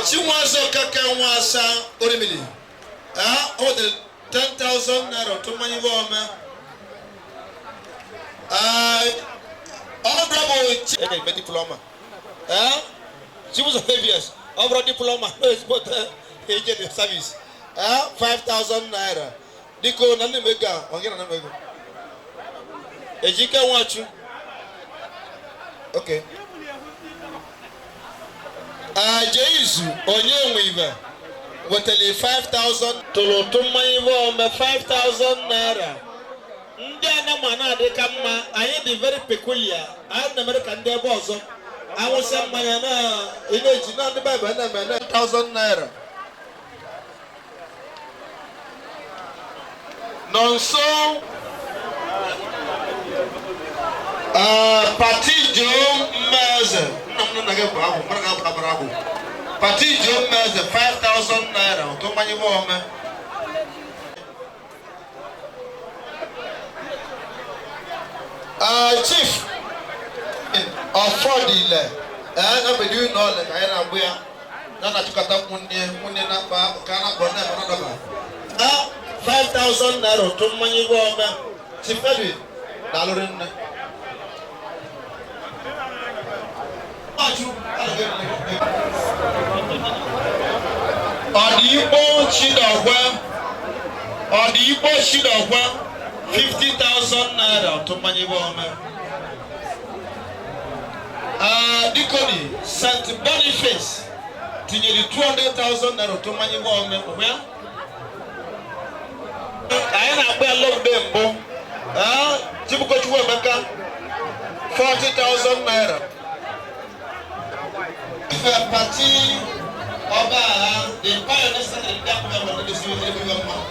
Chinwazo Keke Nwasa Orimili. O wetara 10,000 naira ụtụ mmanya ibe ome. Honorable Chief diploma. Chibuzo ABS, ọ bụrụ diploma, no ezigbo agent service. 5,000 naira. Diko na nne m ego a, ọ gị na nne m ego. Ejike Nwachu. Okay. Jeizu onye nwe ibe wetara 5,000 tụrụ ụtụ mmanya ibe ome 5,000 naira. Ndị anama na-adị ka mma, anyị dị very peculiar. Anyị na-emere ka ndị ebe ọzọ awụsa mmanya na na-eji na ndị Baịbụl na-eme na 1,000 naira. Nọ nso Pati Joe Mmeze, nna m nna gị bụ agwụ, mara gị abara agwụ. Pati Joe Mmeze 5,000 naira ụtụ mmanya ibe ome. Chief Ọfọdịle, na-ebedu n'ọlị ka anyị na-agbụ ya na na-achịkọta nwunye na-akpa ka a na-akpọ na-eme na-adaba. 5,000 naira ụtụ mmanya ibe ome. Chief Edwin daalụrị nne. Ọdịgbo Chidokwe, Ọdịgbo Chidokwe 50,000 naira ụtụ mmanya ibe ome. Dikoni St. Boniface tinyere 200,000 naira ụtụ mmanya ibe ome. Anyị na-akpọ ya lọgde mbụ. Chibukochukwu Emeka 40,000 naira. Pati ọba the pioneer started the government of the civil government.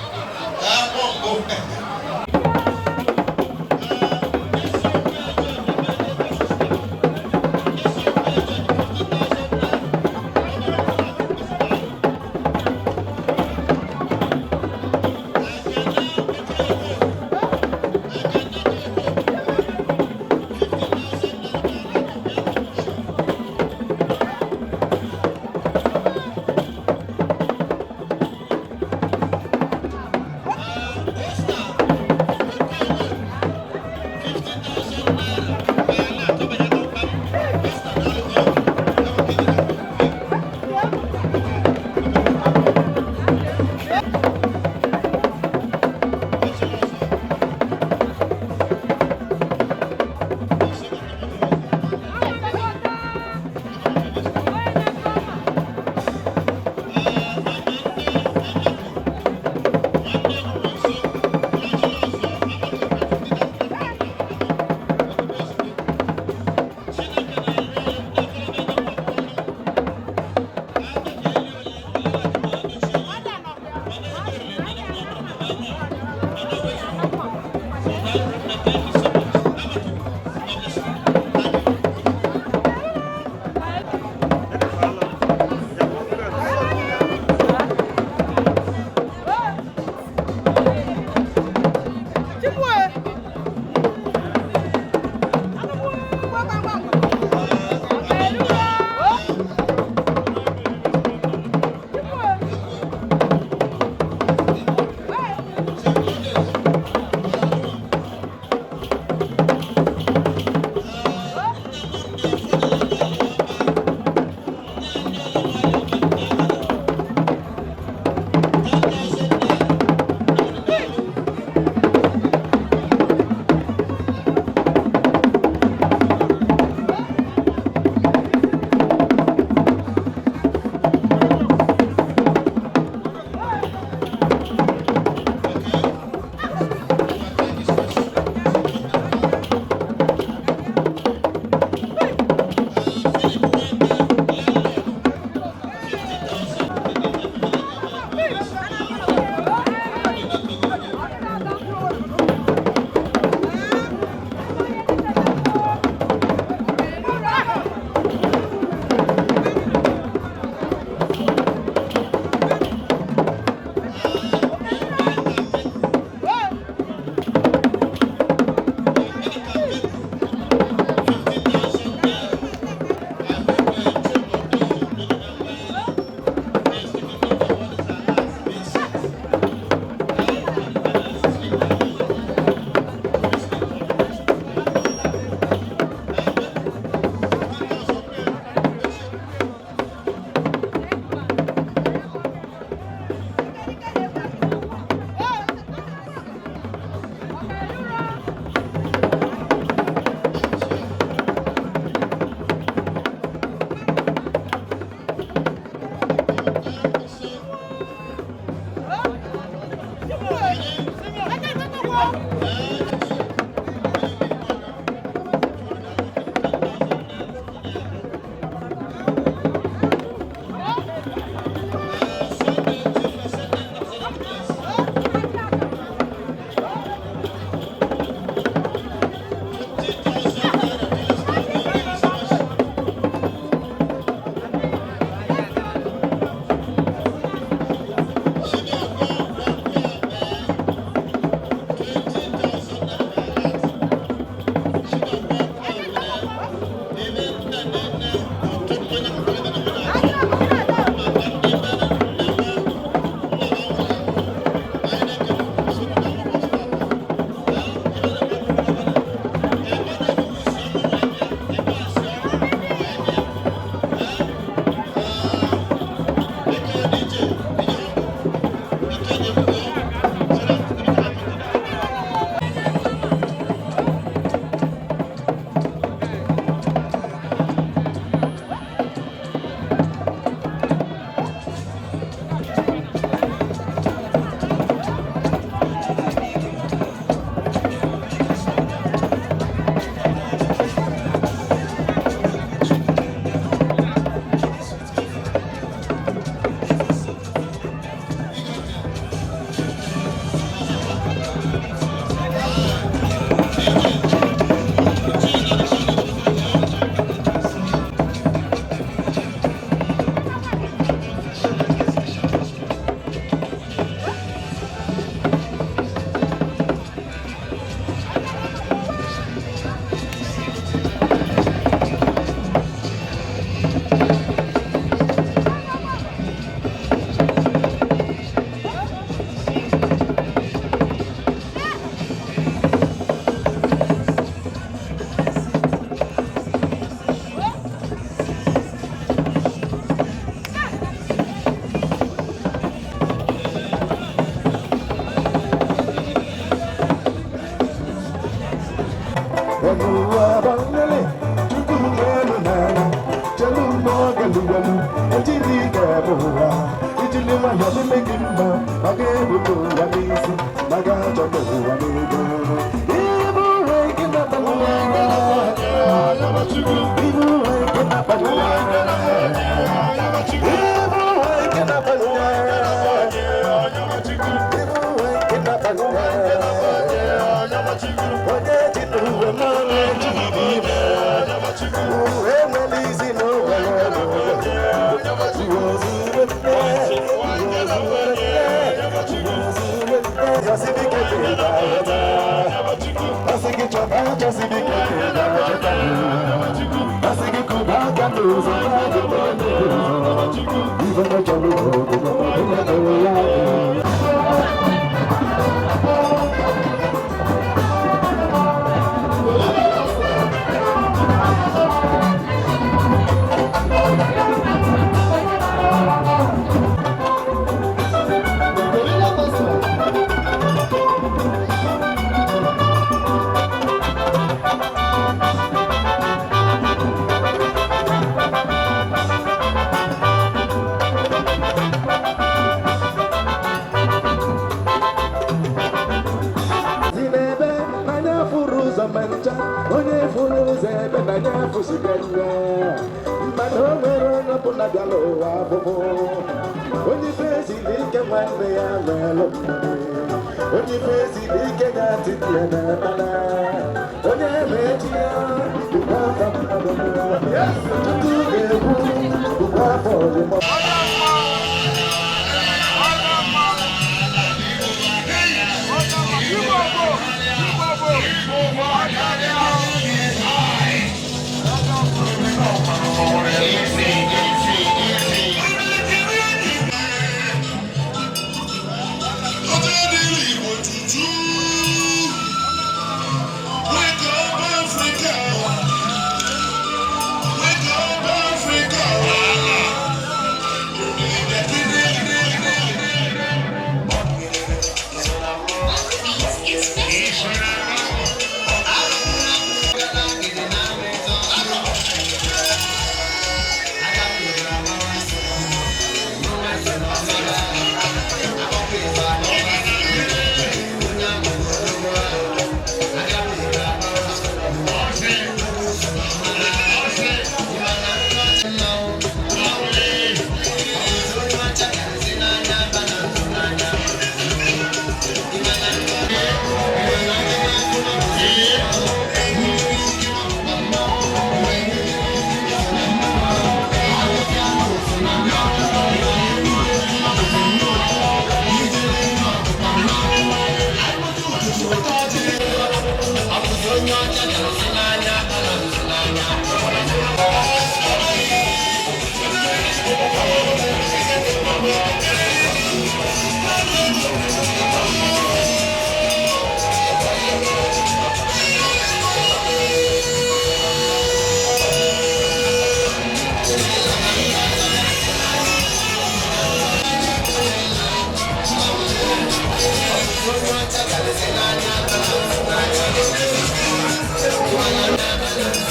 Thank you.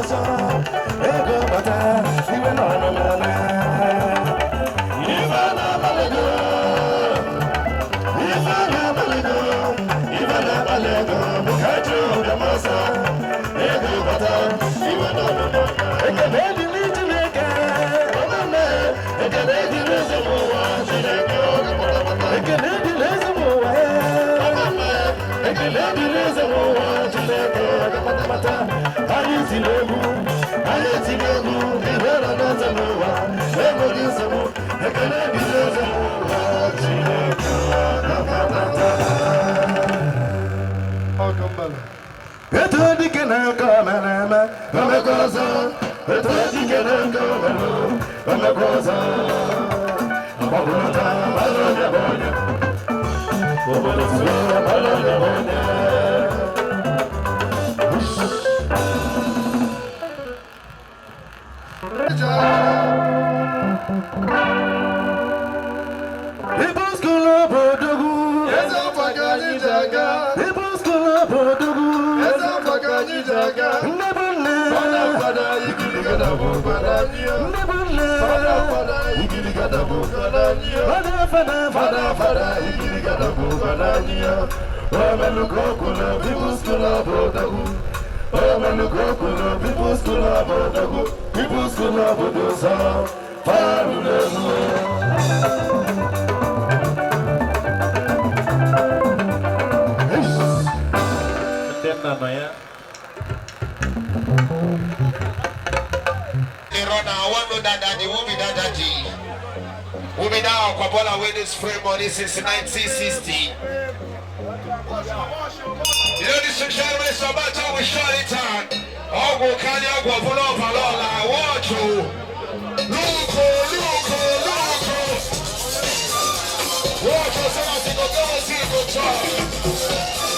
ọsọ. Ego bata, iwe na ọnụma na. Ife na-abalị ego, ife na-abalị ego, ife na-abalị ego bụ ka eji ụbịam ọsọ. Ego bata, iwe na ọnụma na. Ekele dịrị Chineke, ọmụme, ekele dịrị eze ụwa Chineke. Ekele dịrị eze ụwa, ọmụme, ekele dịrị eze ụwa Chineke. Anyị tiri egwu, anyị tiri egwu, ihe nọ n'eze n'ụwa, enweghị nsogbu, ekele dịrị eze ụwa Chineke. Eto dike na-eke omere eme, omekwa ọzọ. Eto dike na-eke omere, omekwa ọzọ. Ọgbọgbọta, mara onye bụ onye. Obodo zuo, mara onye bụ onye. People's Club Odogwu. Eze afọ ka anyị ji aga. People's Club Odogwu. Eze afọ ka anyị ji aga. Nne bụ nne. Fada fada igirigada bụ fada anyị o. Nne bụ nne. Fada fada igirigada bụ fada anyị o. Fada fada. Fada fada igirigada bụ fada anyị o. Omenukokulu People's Club Odogwu. Omenukokulu People's Club Odogwu. People's Club Odozo. Farulelu. Ndị nna nọ ya. The runner, I want know that daddy, who be that daddy? Who be that Aquabola with this frame money since 1960? You know this gentleman is about to we shut it down. Ogo Kanye Ogwo Palola, watch you. Look, look, look. Watch yourself, go, go, see, go, talk.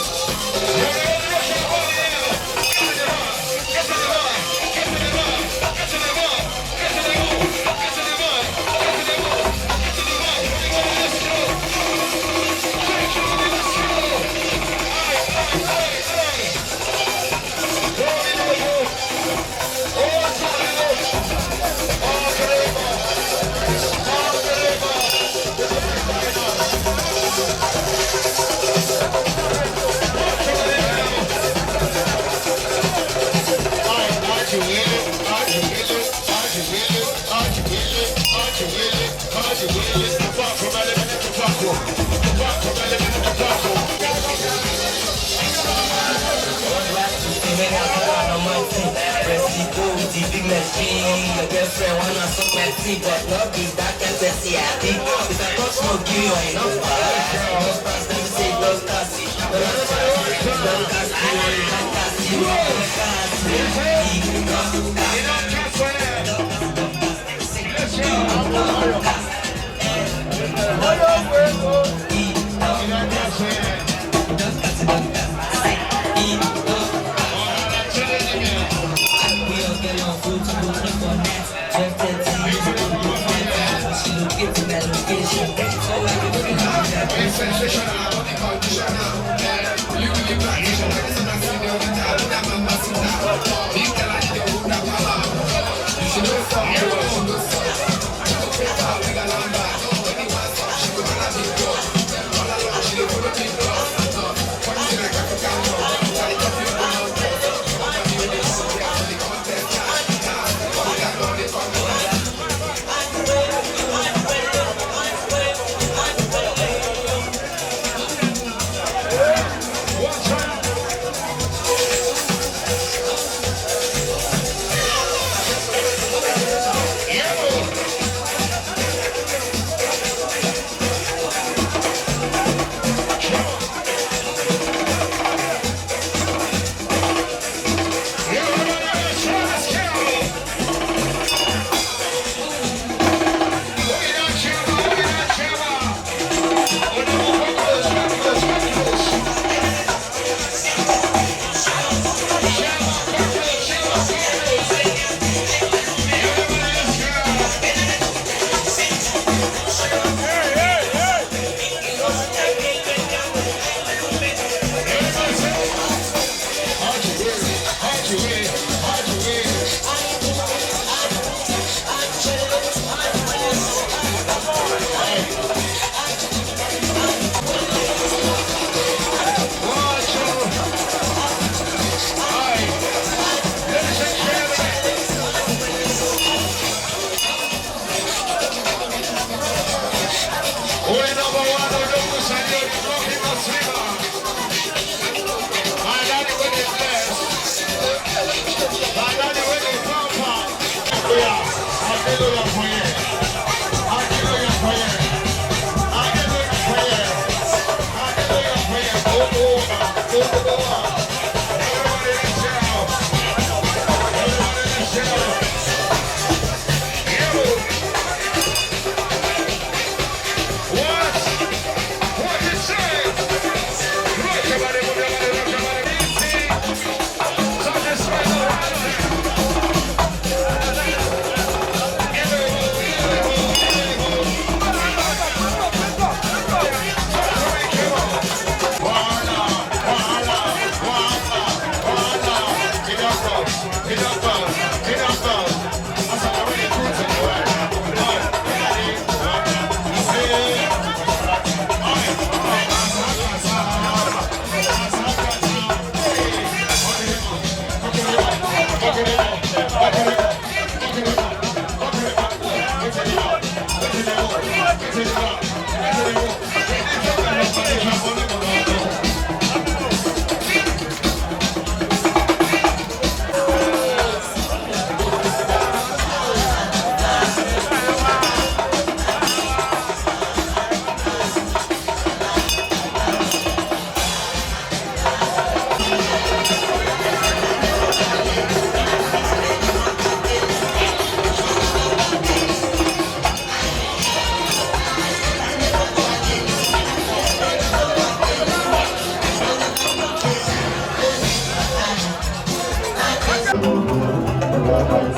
Your girlfriend wanna suck my tea, but not be that kind sexy. I think if I touch no give you enough pass. No pass, let me say no pass. No pass, Sensational, Come on.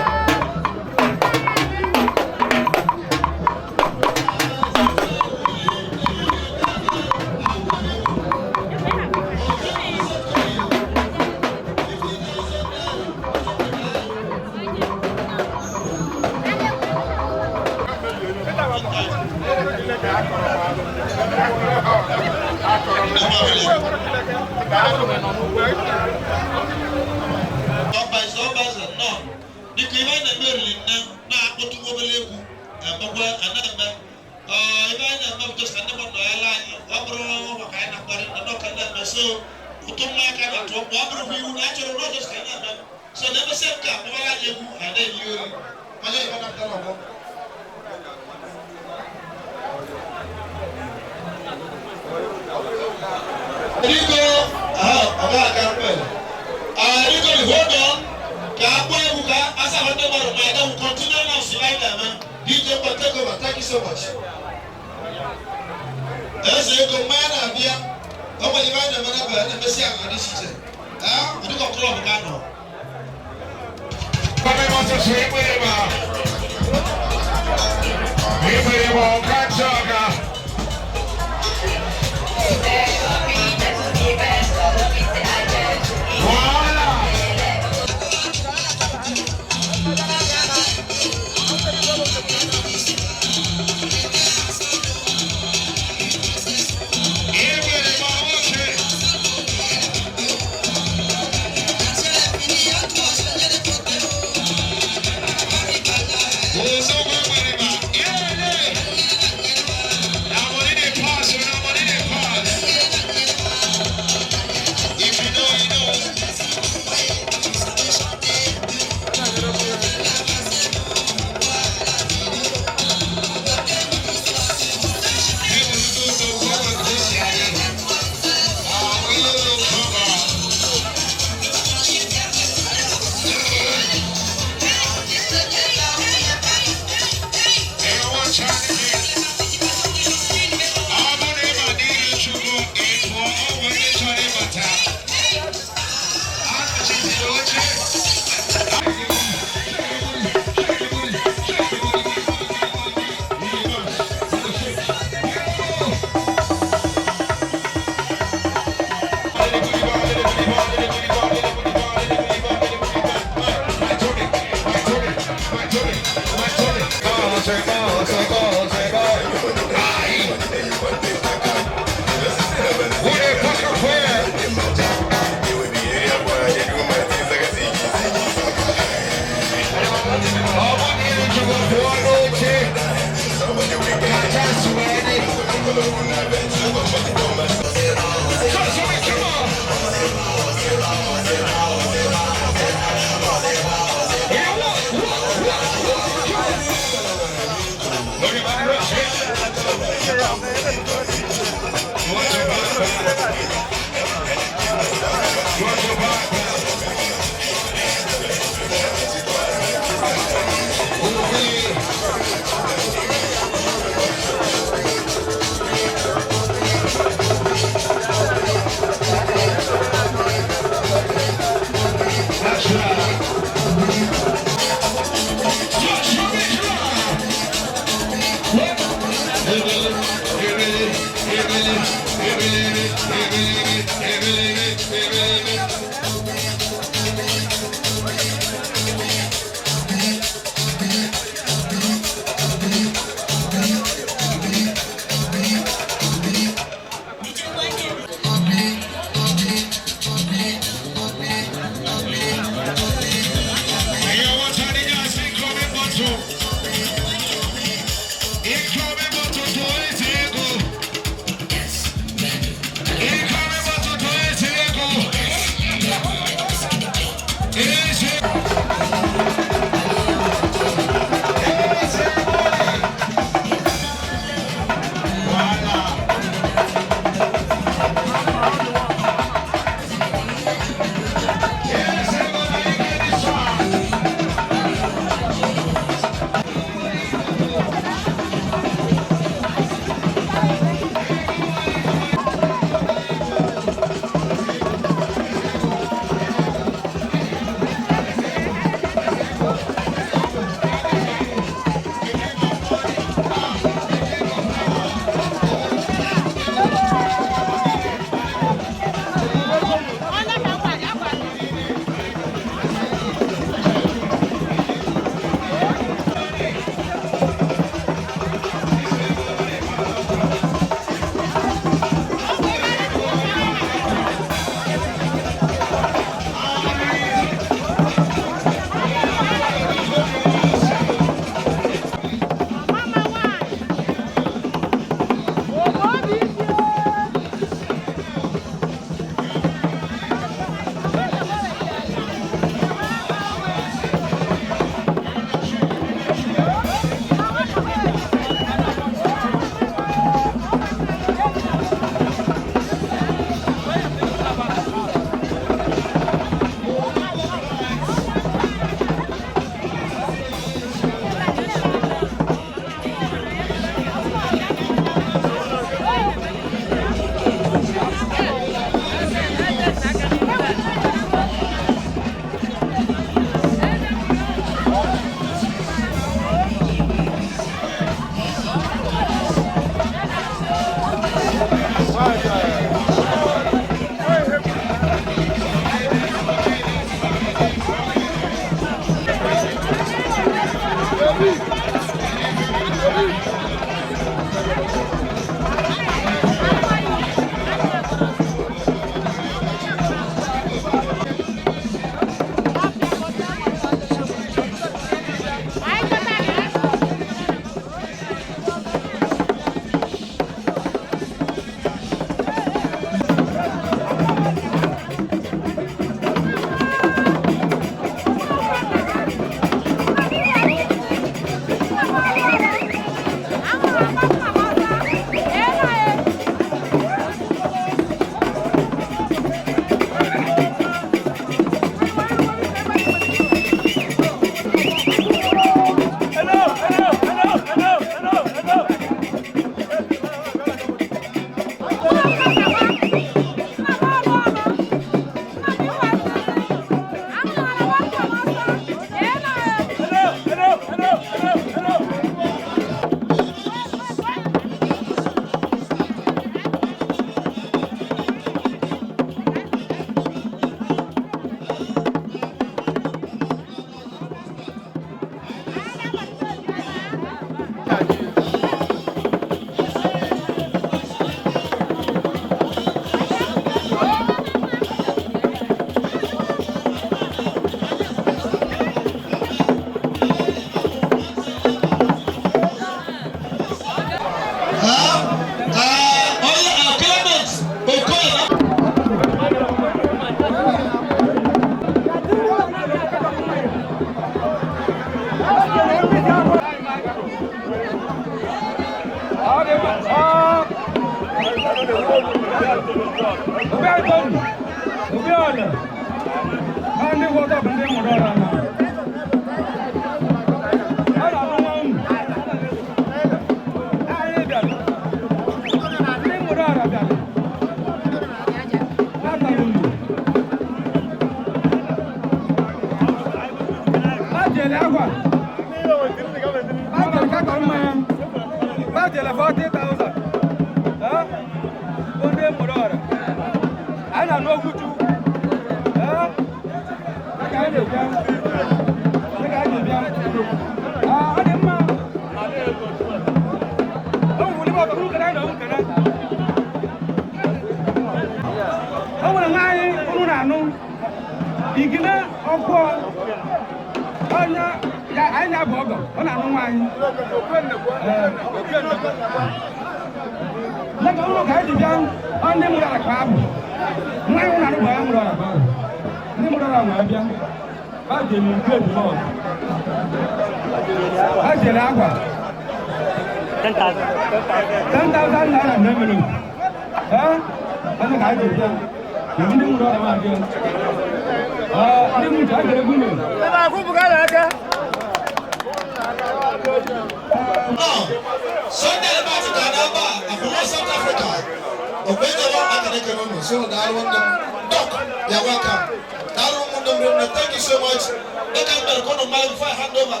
Thank you so much. Before I hand over,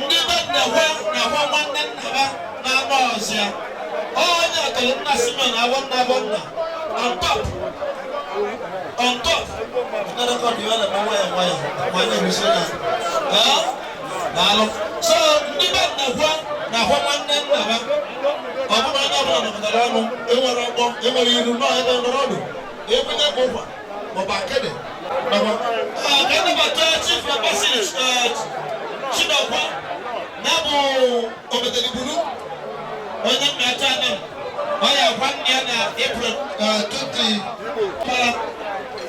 ndị be na-ahụ nwanne nna ha na-agba ọzọ onye atọrọ nna Simon awọ nna abọ nna on top on top na rekọd ya na nwayọ nwayọ nwayọ erusi na daalụ. So ndị be na-ahụ nwanne nna ha ọ bụrụ onye ọbụla nọkọtara ọnụ enwere ọgbọ enwere iru nọ ebe nọrọ ọdụ ebunye bụ ụkwa maọbụ akịdị. Ka Chief Basil Chinokwa na bụ Obeteliburu onye mmecha anam onye akwa nne ya na April 20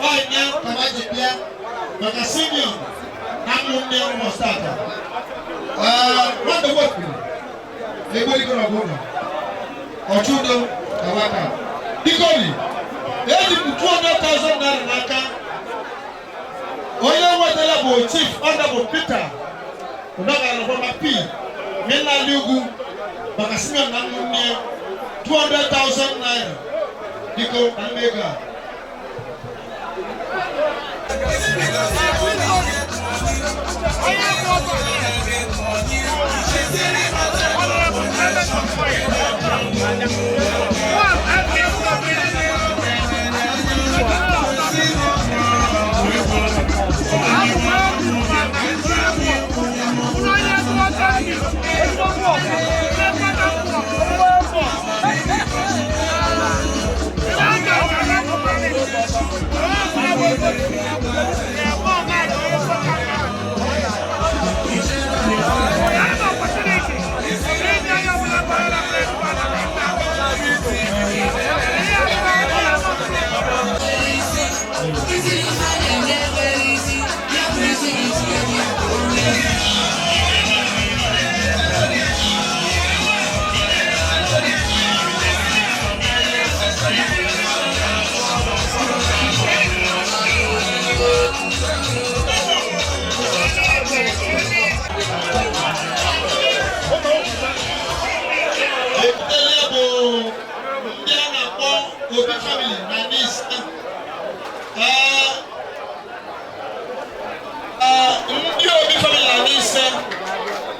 onye kama ji bịa maka senior na ụmụnne ya ụmụ stata nwata wepụrụ egbeligoro ọbụla ọchụdo kawaka dikoli eji m 200,000 naira n'aka onye nwetara bụ Chief Honorable Peter Udogalọkwama P Minali Ugwu maka Simeon na ụmụnne 200,000 naira biko na mma ego a.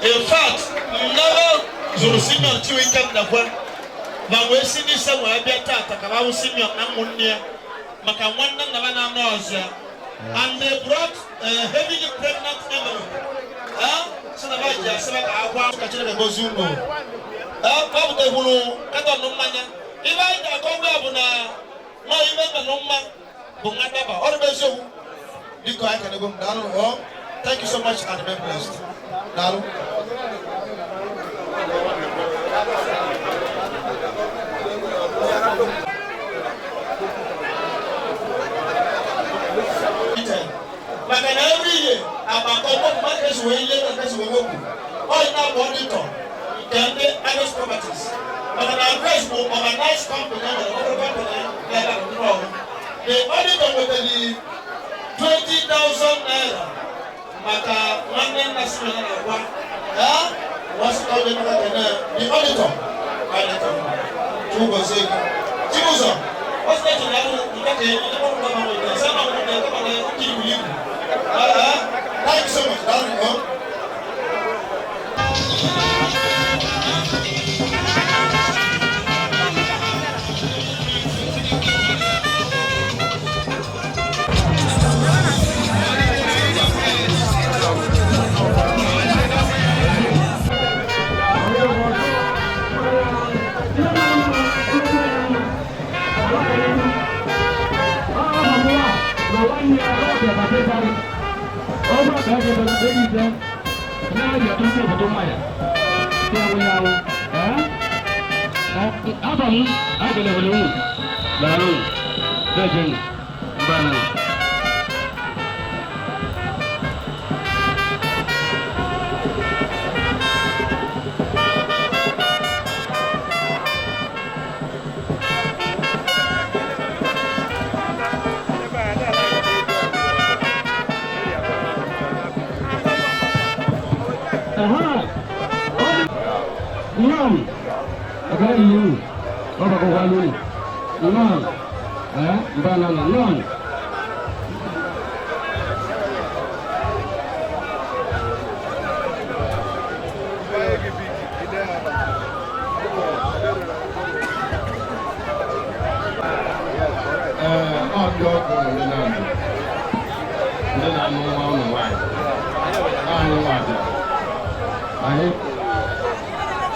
In fact, nnaba zụrụ Simeon Chiwike Nnekwe ma wee si n'ise wee bịa tata ka ha hụ Simeon na ụmụnne ya maka nwanne nna ha na-anọ ọzọ ya. And they brought a heavily pregnant envelope. Sị na ha ji asịba ka akwa ka Chineke gozie unu. Ọ butekwuru katọn mmanya. Ibe anyị ga-akọwa ya bụ na nọọ ibe mmanụ mma bụ nwa daba. Ọ dịbe eziokwu. Biko anyị kenego m daalụ. Oh, thank you so much and remain blessed. Daalụ. Maka na every year agbakọ mmadụ esi wee ile na esi wee wepụ ọ na-abụ ọdịtọ nke ndị Ados Properties maka na Grace bụ organized company na ọrụ company na-ebe akụkụ ọrụ. The auditor nwetara 20,000 naira maka nwanne nna si na na-agwa ya wasị ka ọ dị maka kene the auditor auditor Chukwu gọzie gị. Chibụzọ ọ sị na eji na ahụ nke ka enye ndị ọrụ gọọmenti nwetara sị na ọ bụ na gọọmenti ndị ibu ibu. Thank you so much. Daalụ.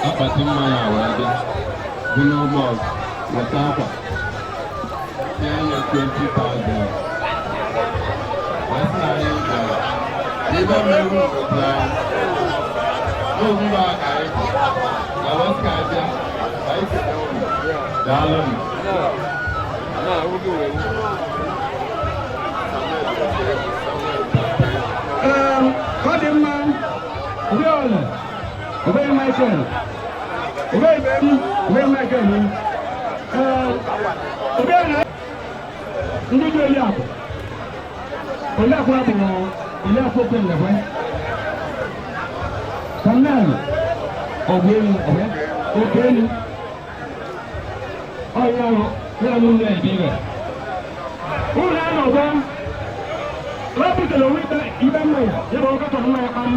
Akpati mmanya wee bịa bụ n'ụgbọ weta akwa tinye ya 20,000 wee sị na anyị bịara n'ebe mmeri obodo anyị n'ogbugbo a ka anyị dị na wee sị ka anyị bịa ka anyị kele unu. Daalụ. Ọ dị mma ndị ọla obey Michael, obey baby, obey Michael. Obey na ndị dị Oliakụ. Oliakụ abụ Oliakụ okwe nnekwe. Samuel Ogbuelu ọbịa Okelu. Ọnya ahụ ya na ụlọ ebe ibe. Ụlọ a nọgbọ. Wepụtara onwe ibe mmanya, ya bụ ọkatọ mmanya kpam.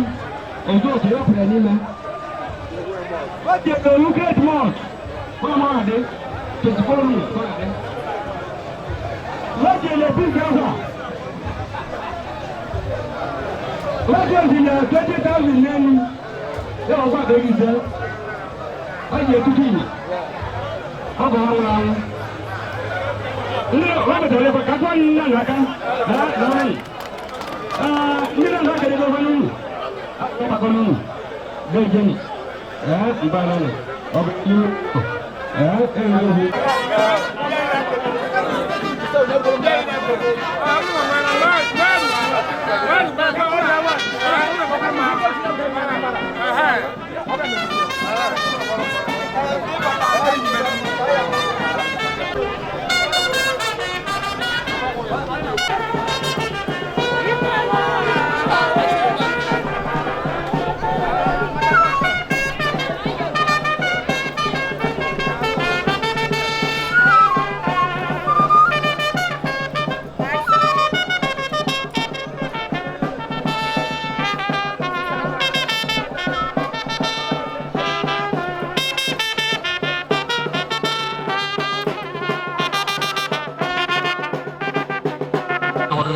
Ọzọ otu ya pụrụ n'ime. What the look at mouth? Come on, 24 minutes. What the big What the 20,000 men? They are what they say. I get to do. How go on? No, what the level? That's one.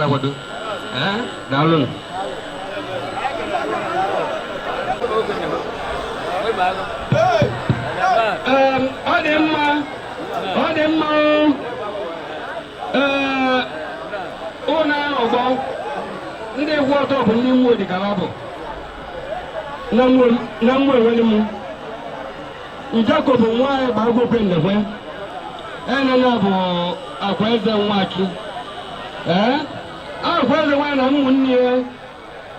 akwado. Daalụ. Ọ dị mma, ọ dị mma. Ee, ụlọ ọgbọ ndị egwu ọtọ bụ ndị mmụọ dị ka ha bụ na mmụọ enwere m Njako bụ nwaanyị gbagokwe nnekwe enene bụ akwa eze nwachi. Ee, akwa eze nwaanyị na ụmụnne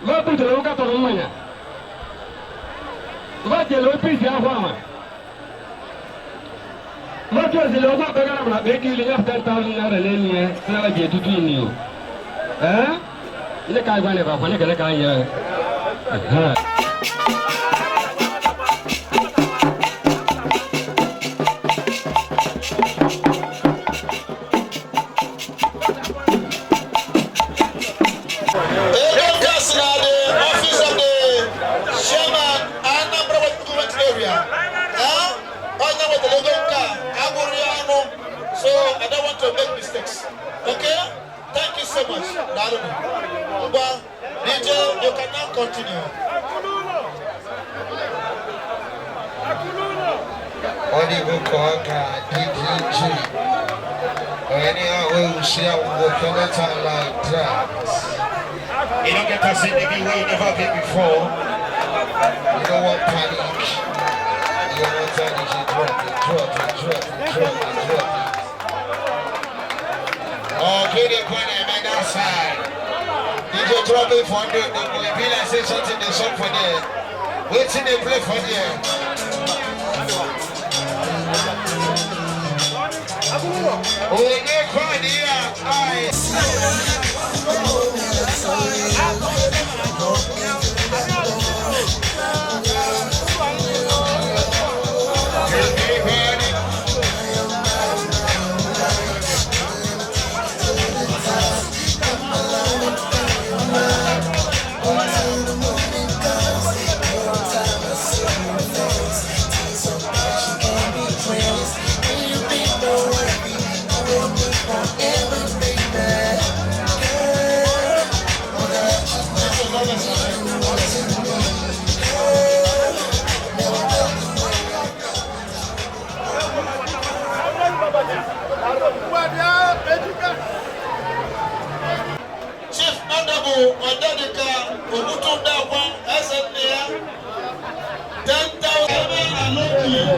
ya butere ụka tọrọ mmanya bajele opisi ahụ ama mmadụ ozile ụgwọ akpagara bụ na akpa ego ile ya 10,000 naira n'elu ya si na ji etutu ini o. Ee, ndị ka agwa na-ebe akwa na-ekele ka anyị ya. So I don't want to make mistakes. Okay? Thank you so much. Well, DJ, you can now continue. DDG. Anyhow, we will see how we go like that. You don't get to see the way you never been before. You don't want panic. You don't want panic. You drop it, drop it, drop it, drop it, drop it. Okay, they put them on that side. DJ drop it for 100. They will be like say something they song for there. Waiting they play for there. Oh, they cry there. Aye. Chief Honorable Odedika Ogutundakwa SNA 10,000 Aloki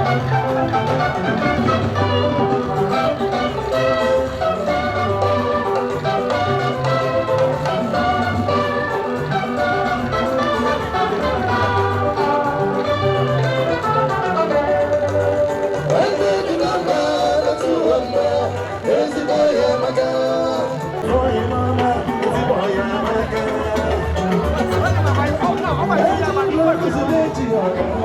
Thank you. Ee,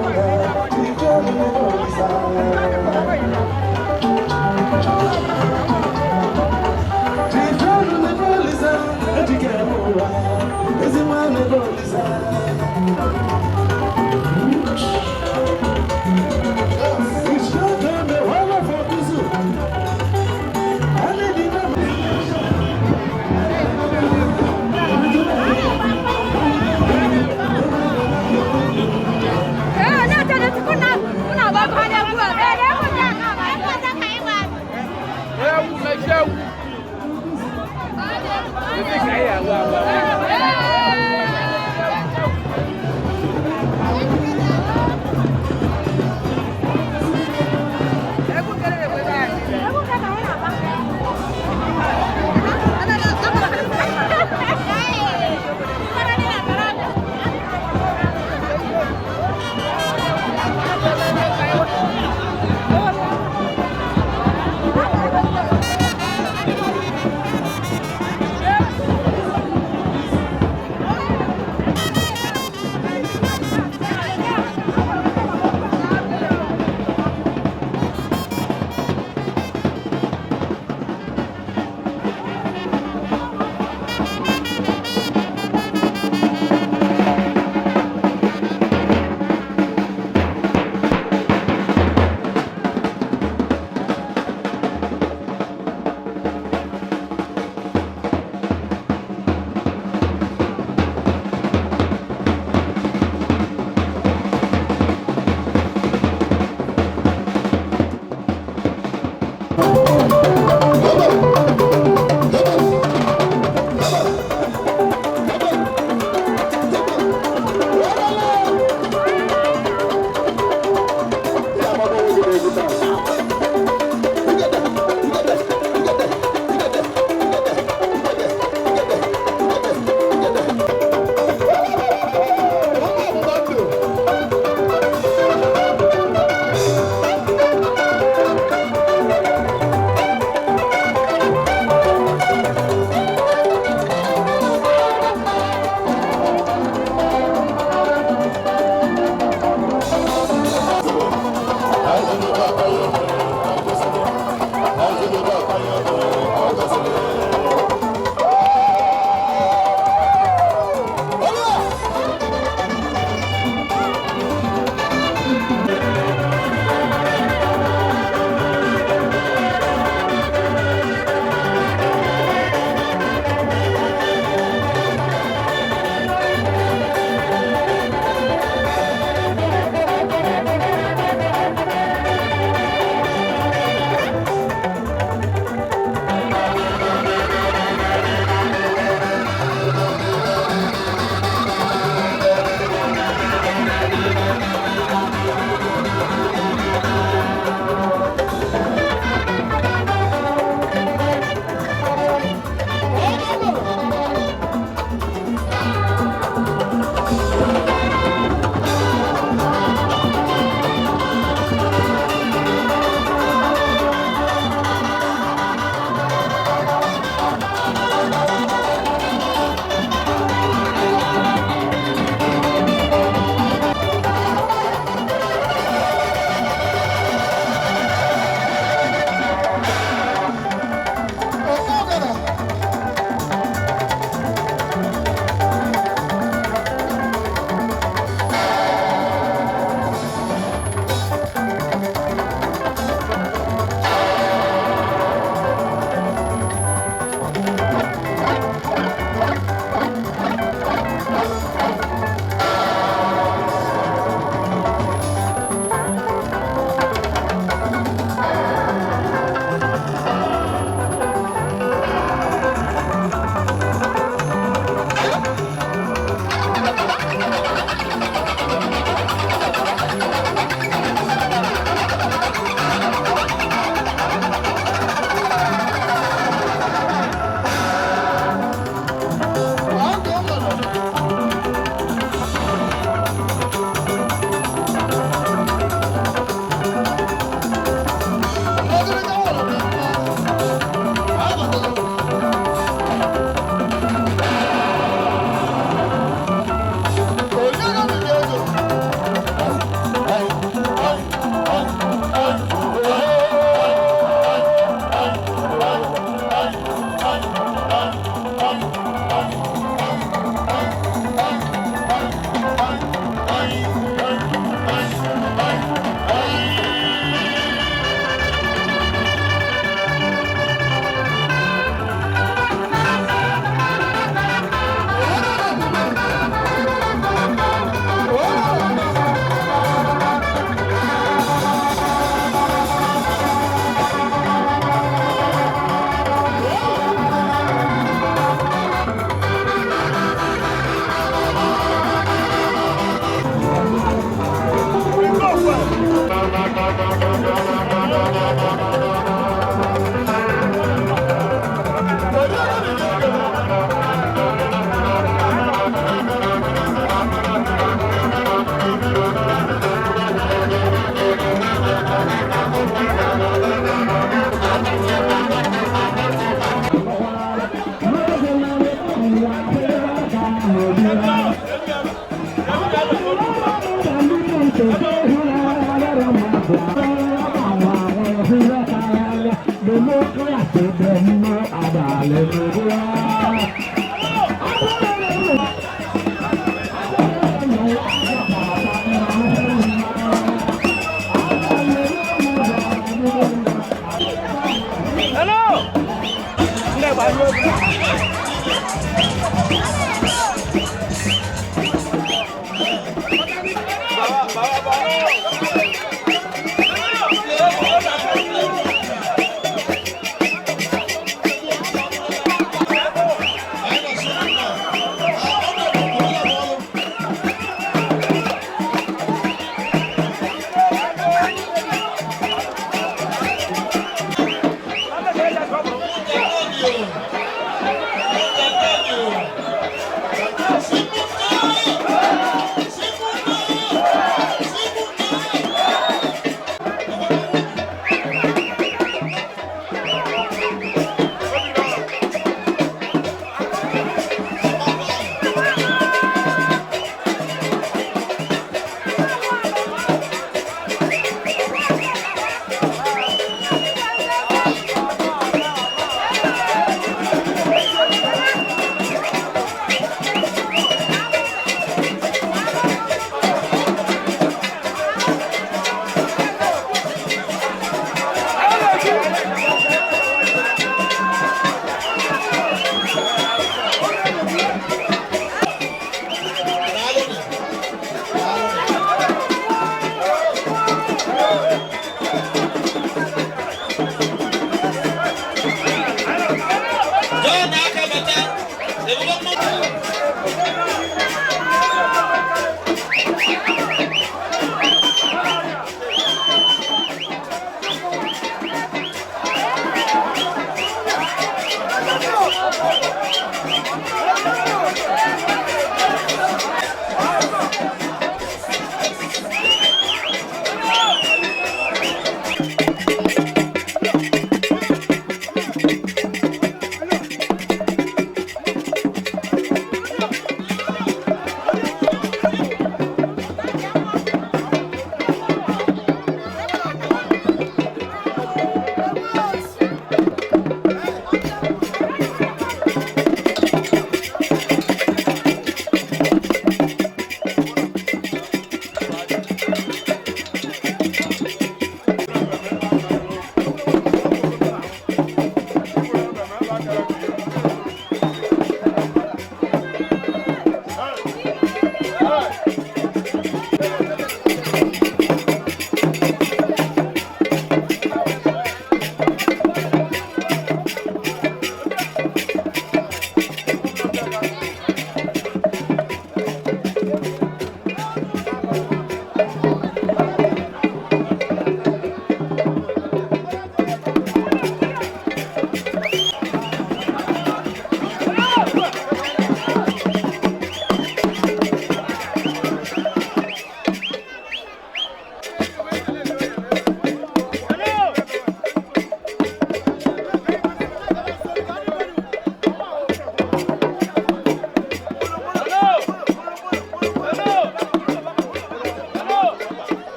Hello!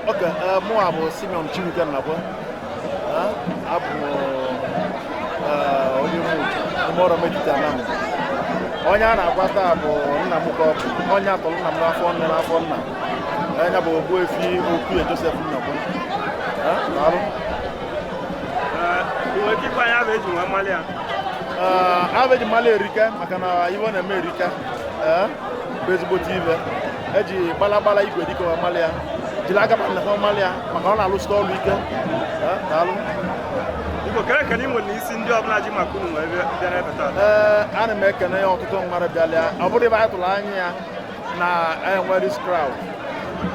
Ok, mụ a bụ Simeon Chibuike Nnakwe. Abụ m onye Umuche, ime ọrụ metiti Anam. Onye a na-agwa taa bụ nna m ka ọ bụ onye atọrọ nna m n'afọ nne n'afọ nna. Onye bụ Ogbuefi Okwuye Joseph Nnakwe. Daalụ. Abụ eji mmalị erika maka na iwe ọ na-eme erika bụ ezigbote ibe. Eji gbalagbala igwe dịka ọmalị ya jiri aka maka ọmalị ya maka ọ na-alụsite ọrụ ike. Daalụ. Ee, ana m ekene ya ọtụtụ mmadụ bịalịa. Ọ bụrụ ebe anyị tụrụ anya ya na enwe this crowd,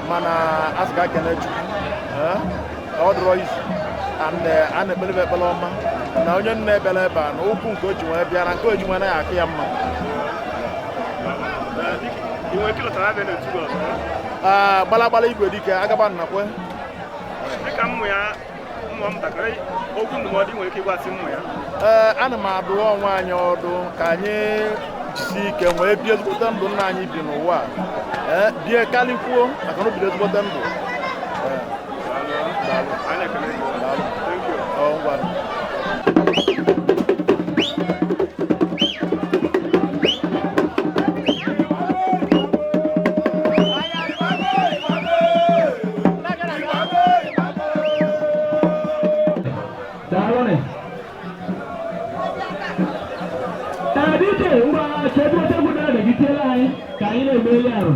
mana a sị ka kene Chukwu. Ọ dịrọ izu and a na-ekpere ekpere ọma na onye nna ebere ebe a na okwu nke o ji nwee bịa na nke o ji nwee naghị akụ ya mma. Gbalagbala igwe dike agaba Nnakwe. Ee, ana m adụ onwe anyị ọdụ ka anyị jisie ike wee bie ezigbote ndụ nna anyị bi n'ụwa a. Ee, bie karịkwuo maka na o biri ezigbote ndụ. Daalụ. Ngwa. Ka anyị na-emeli arụ.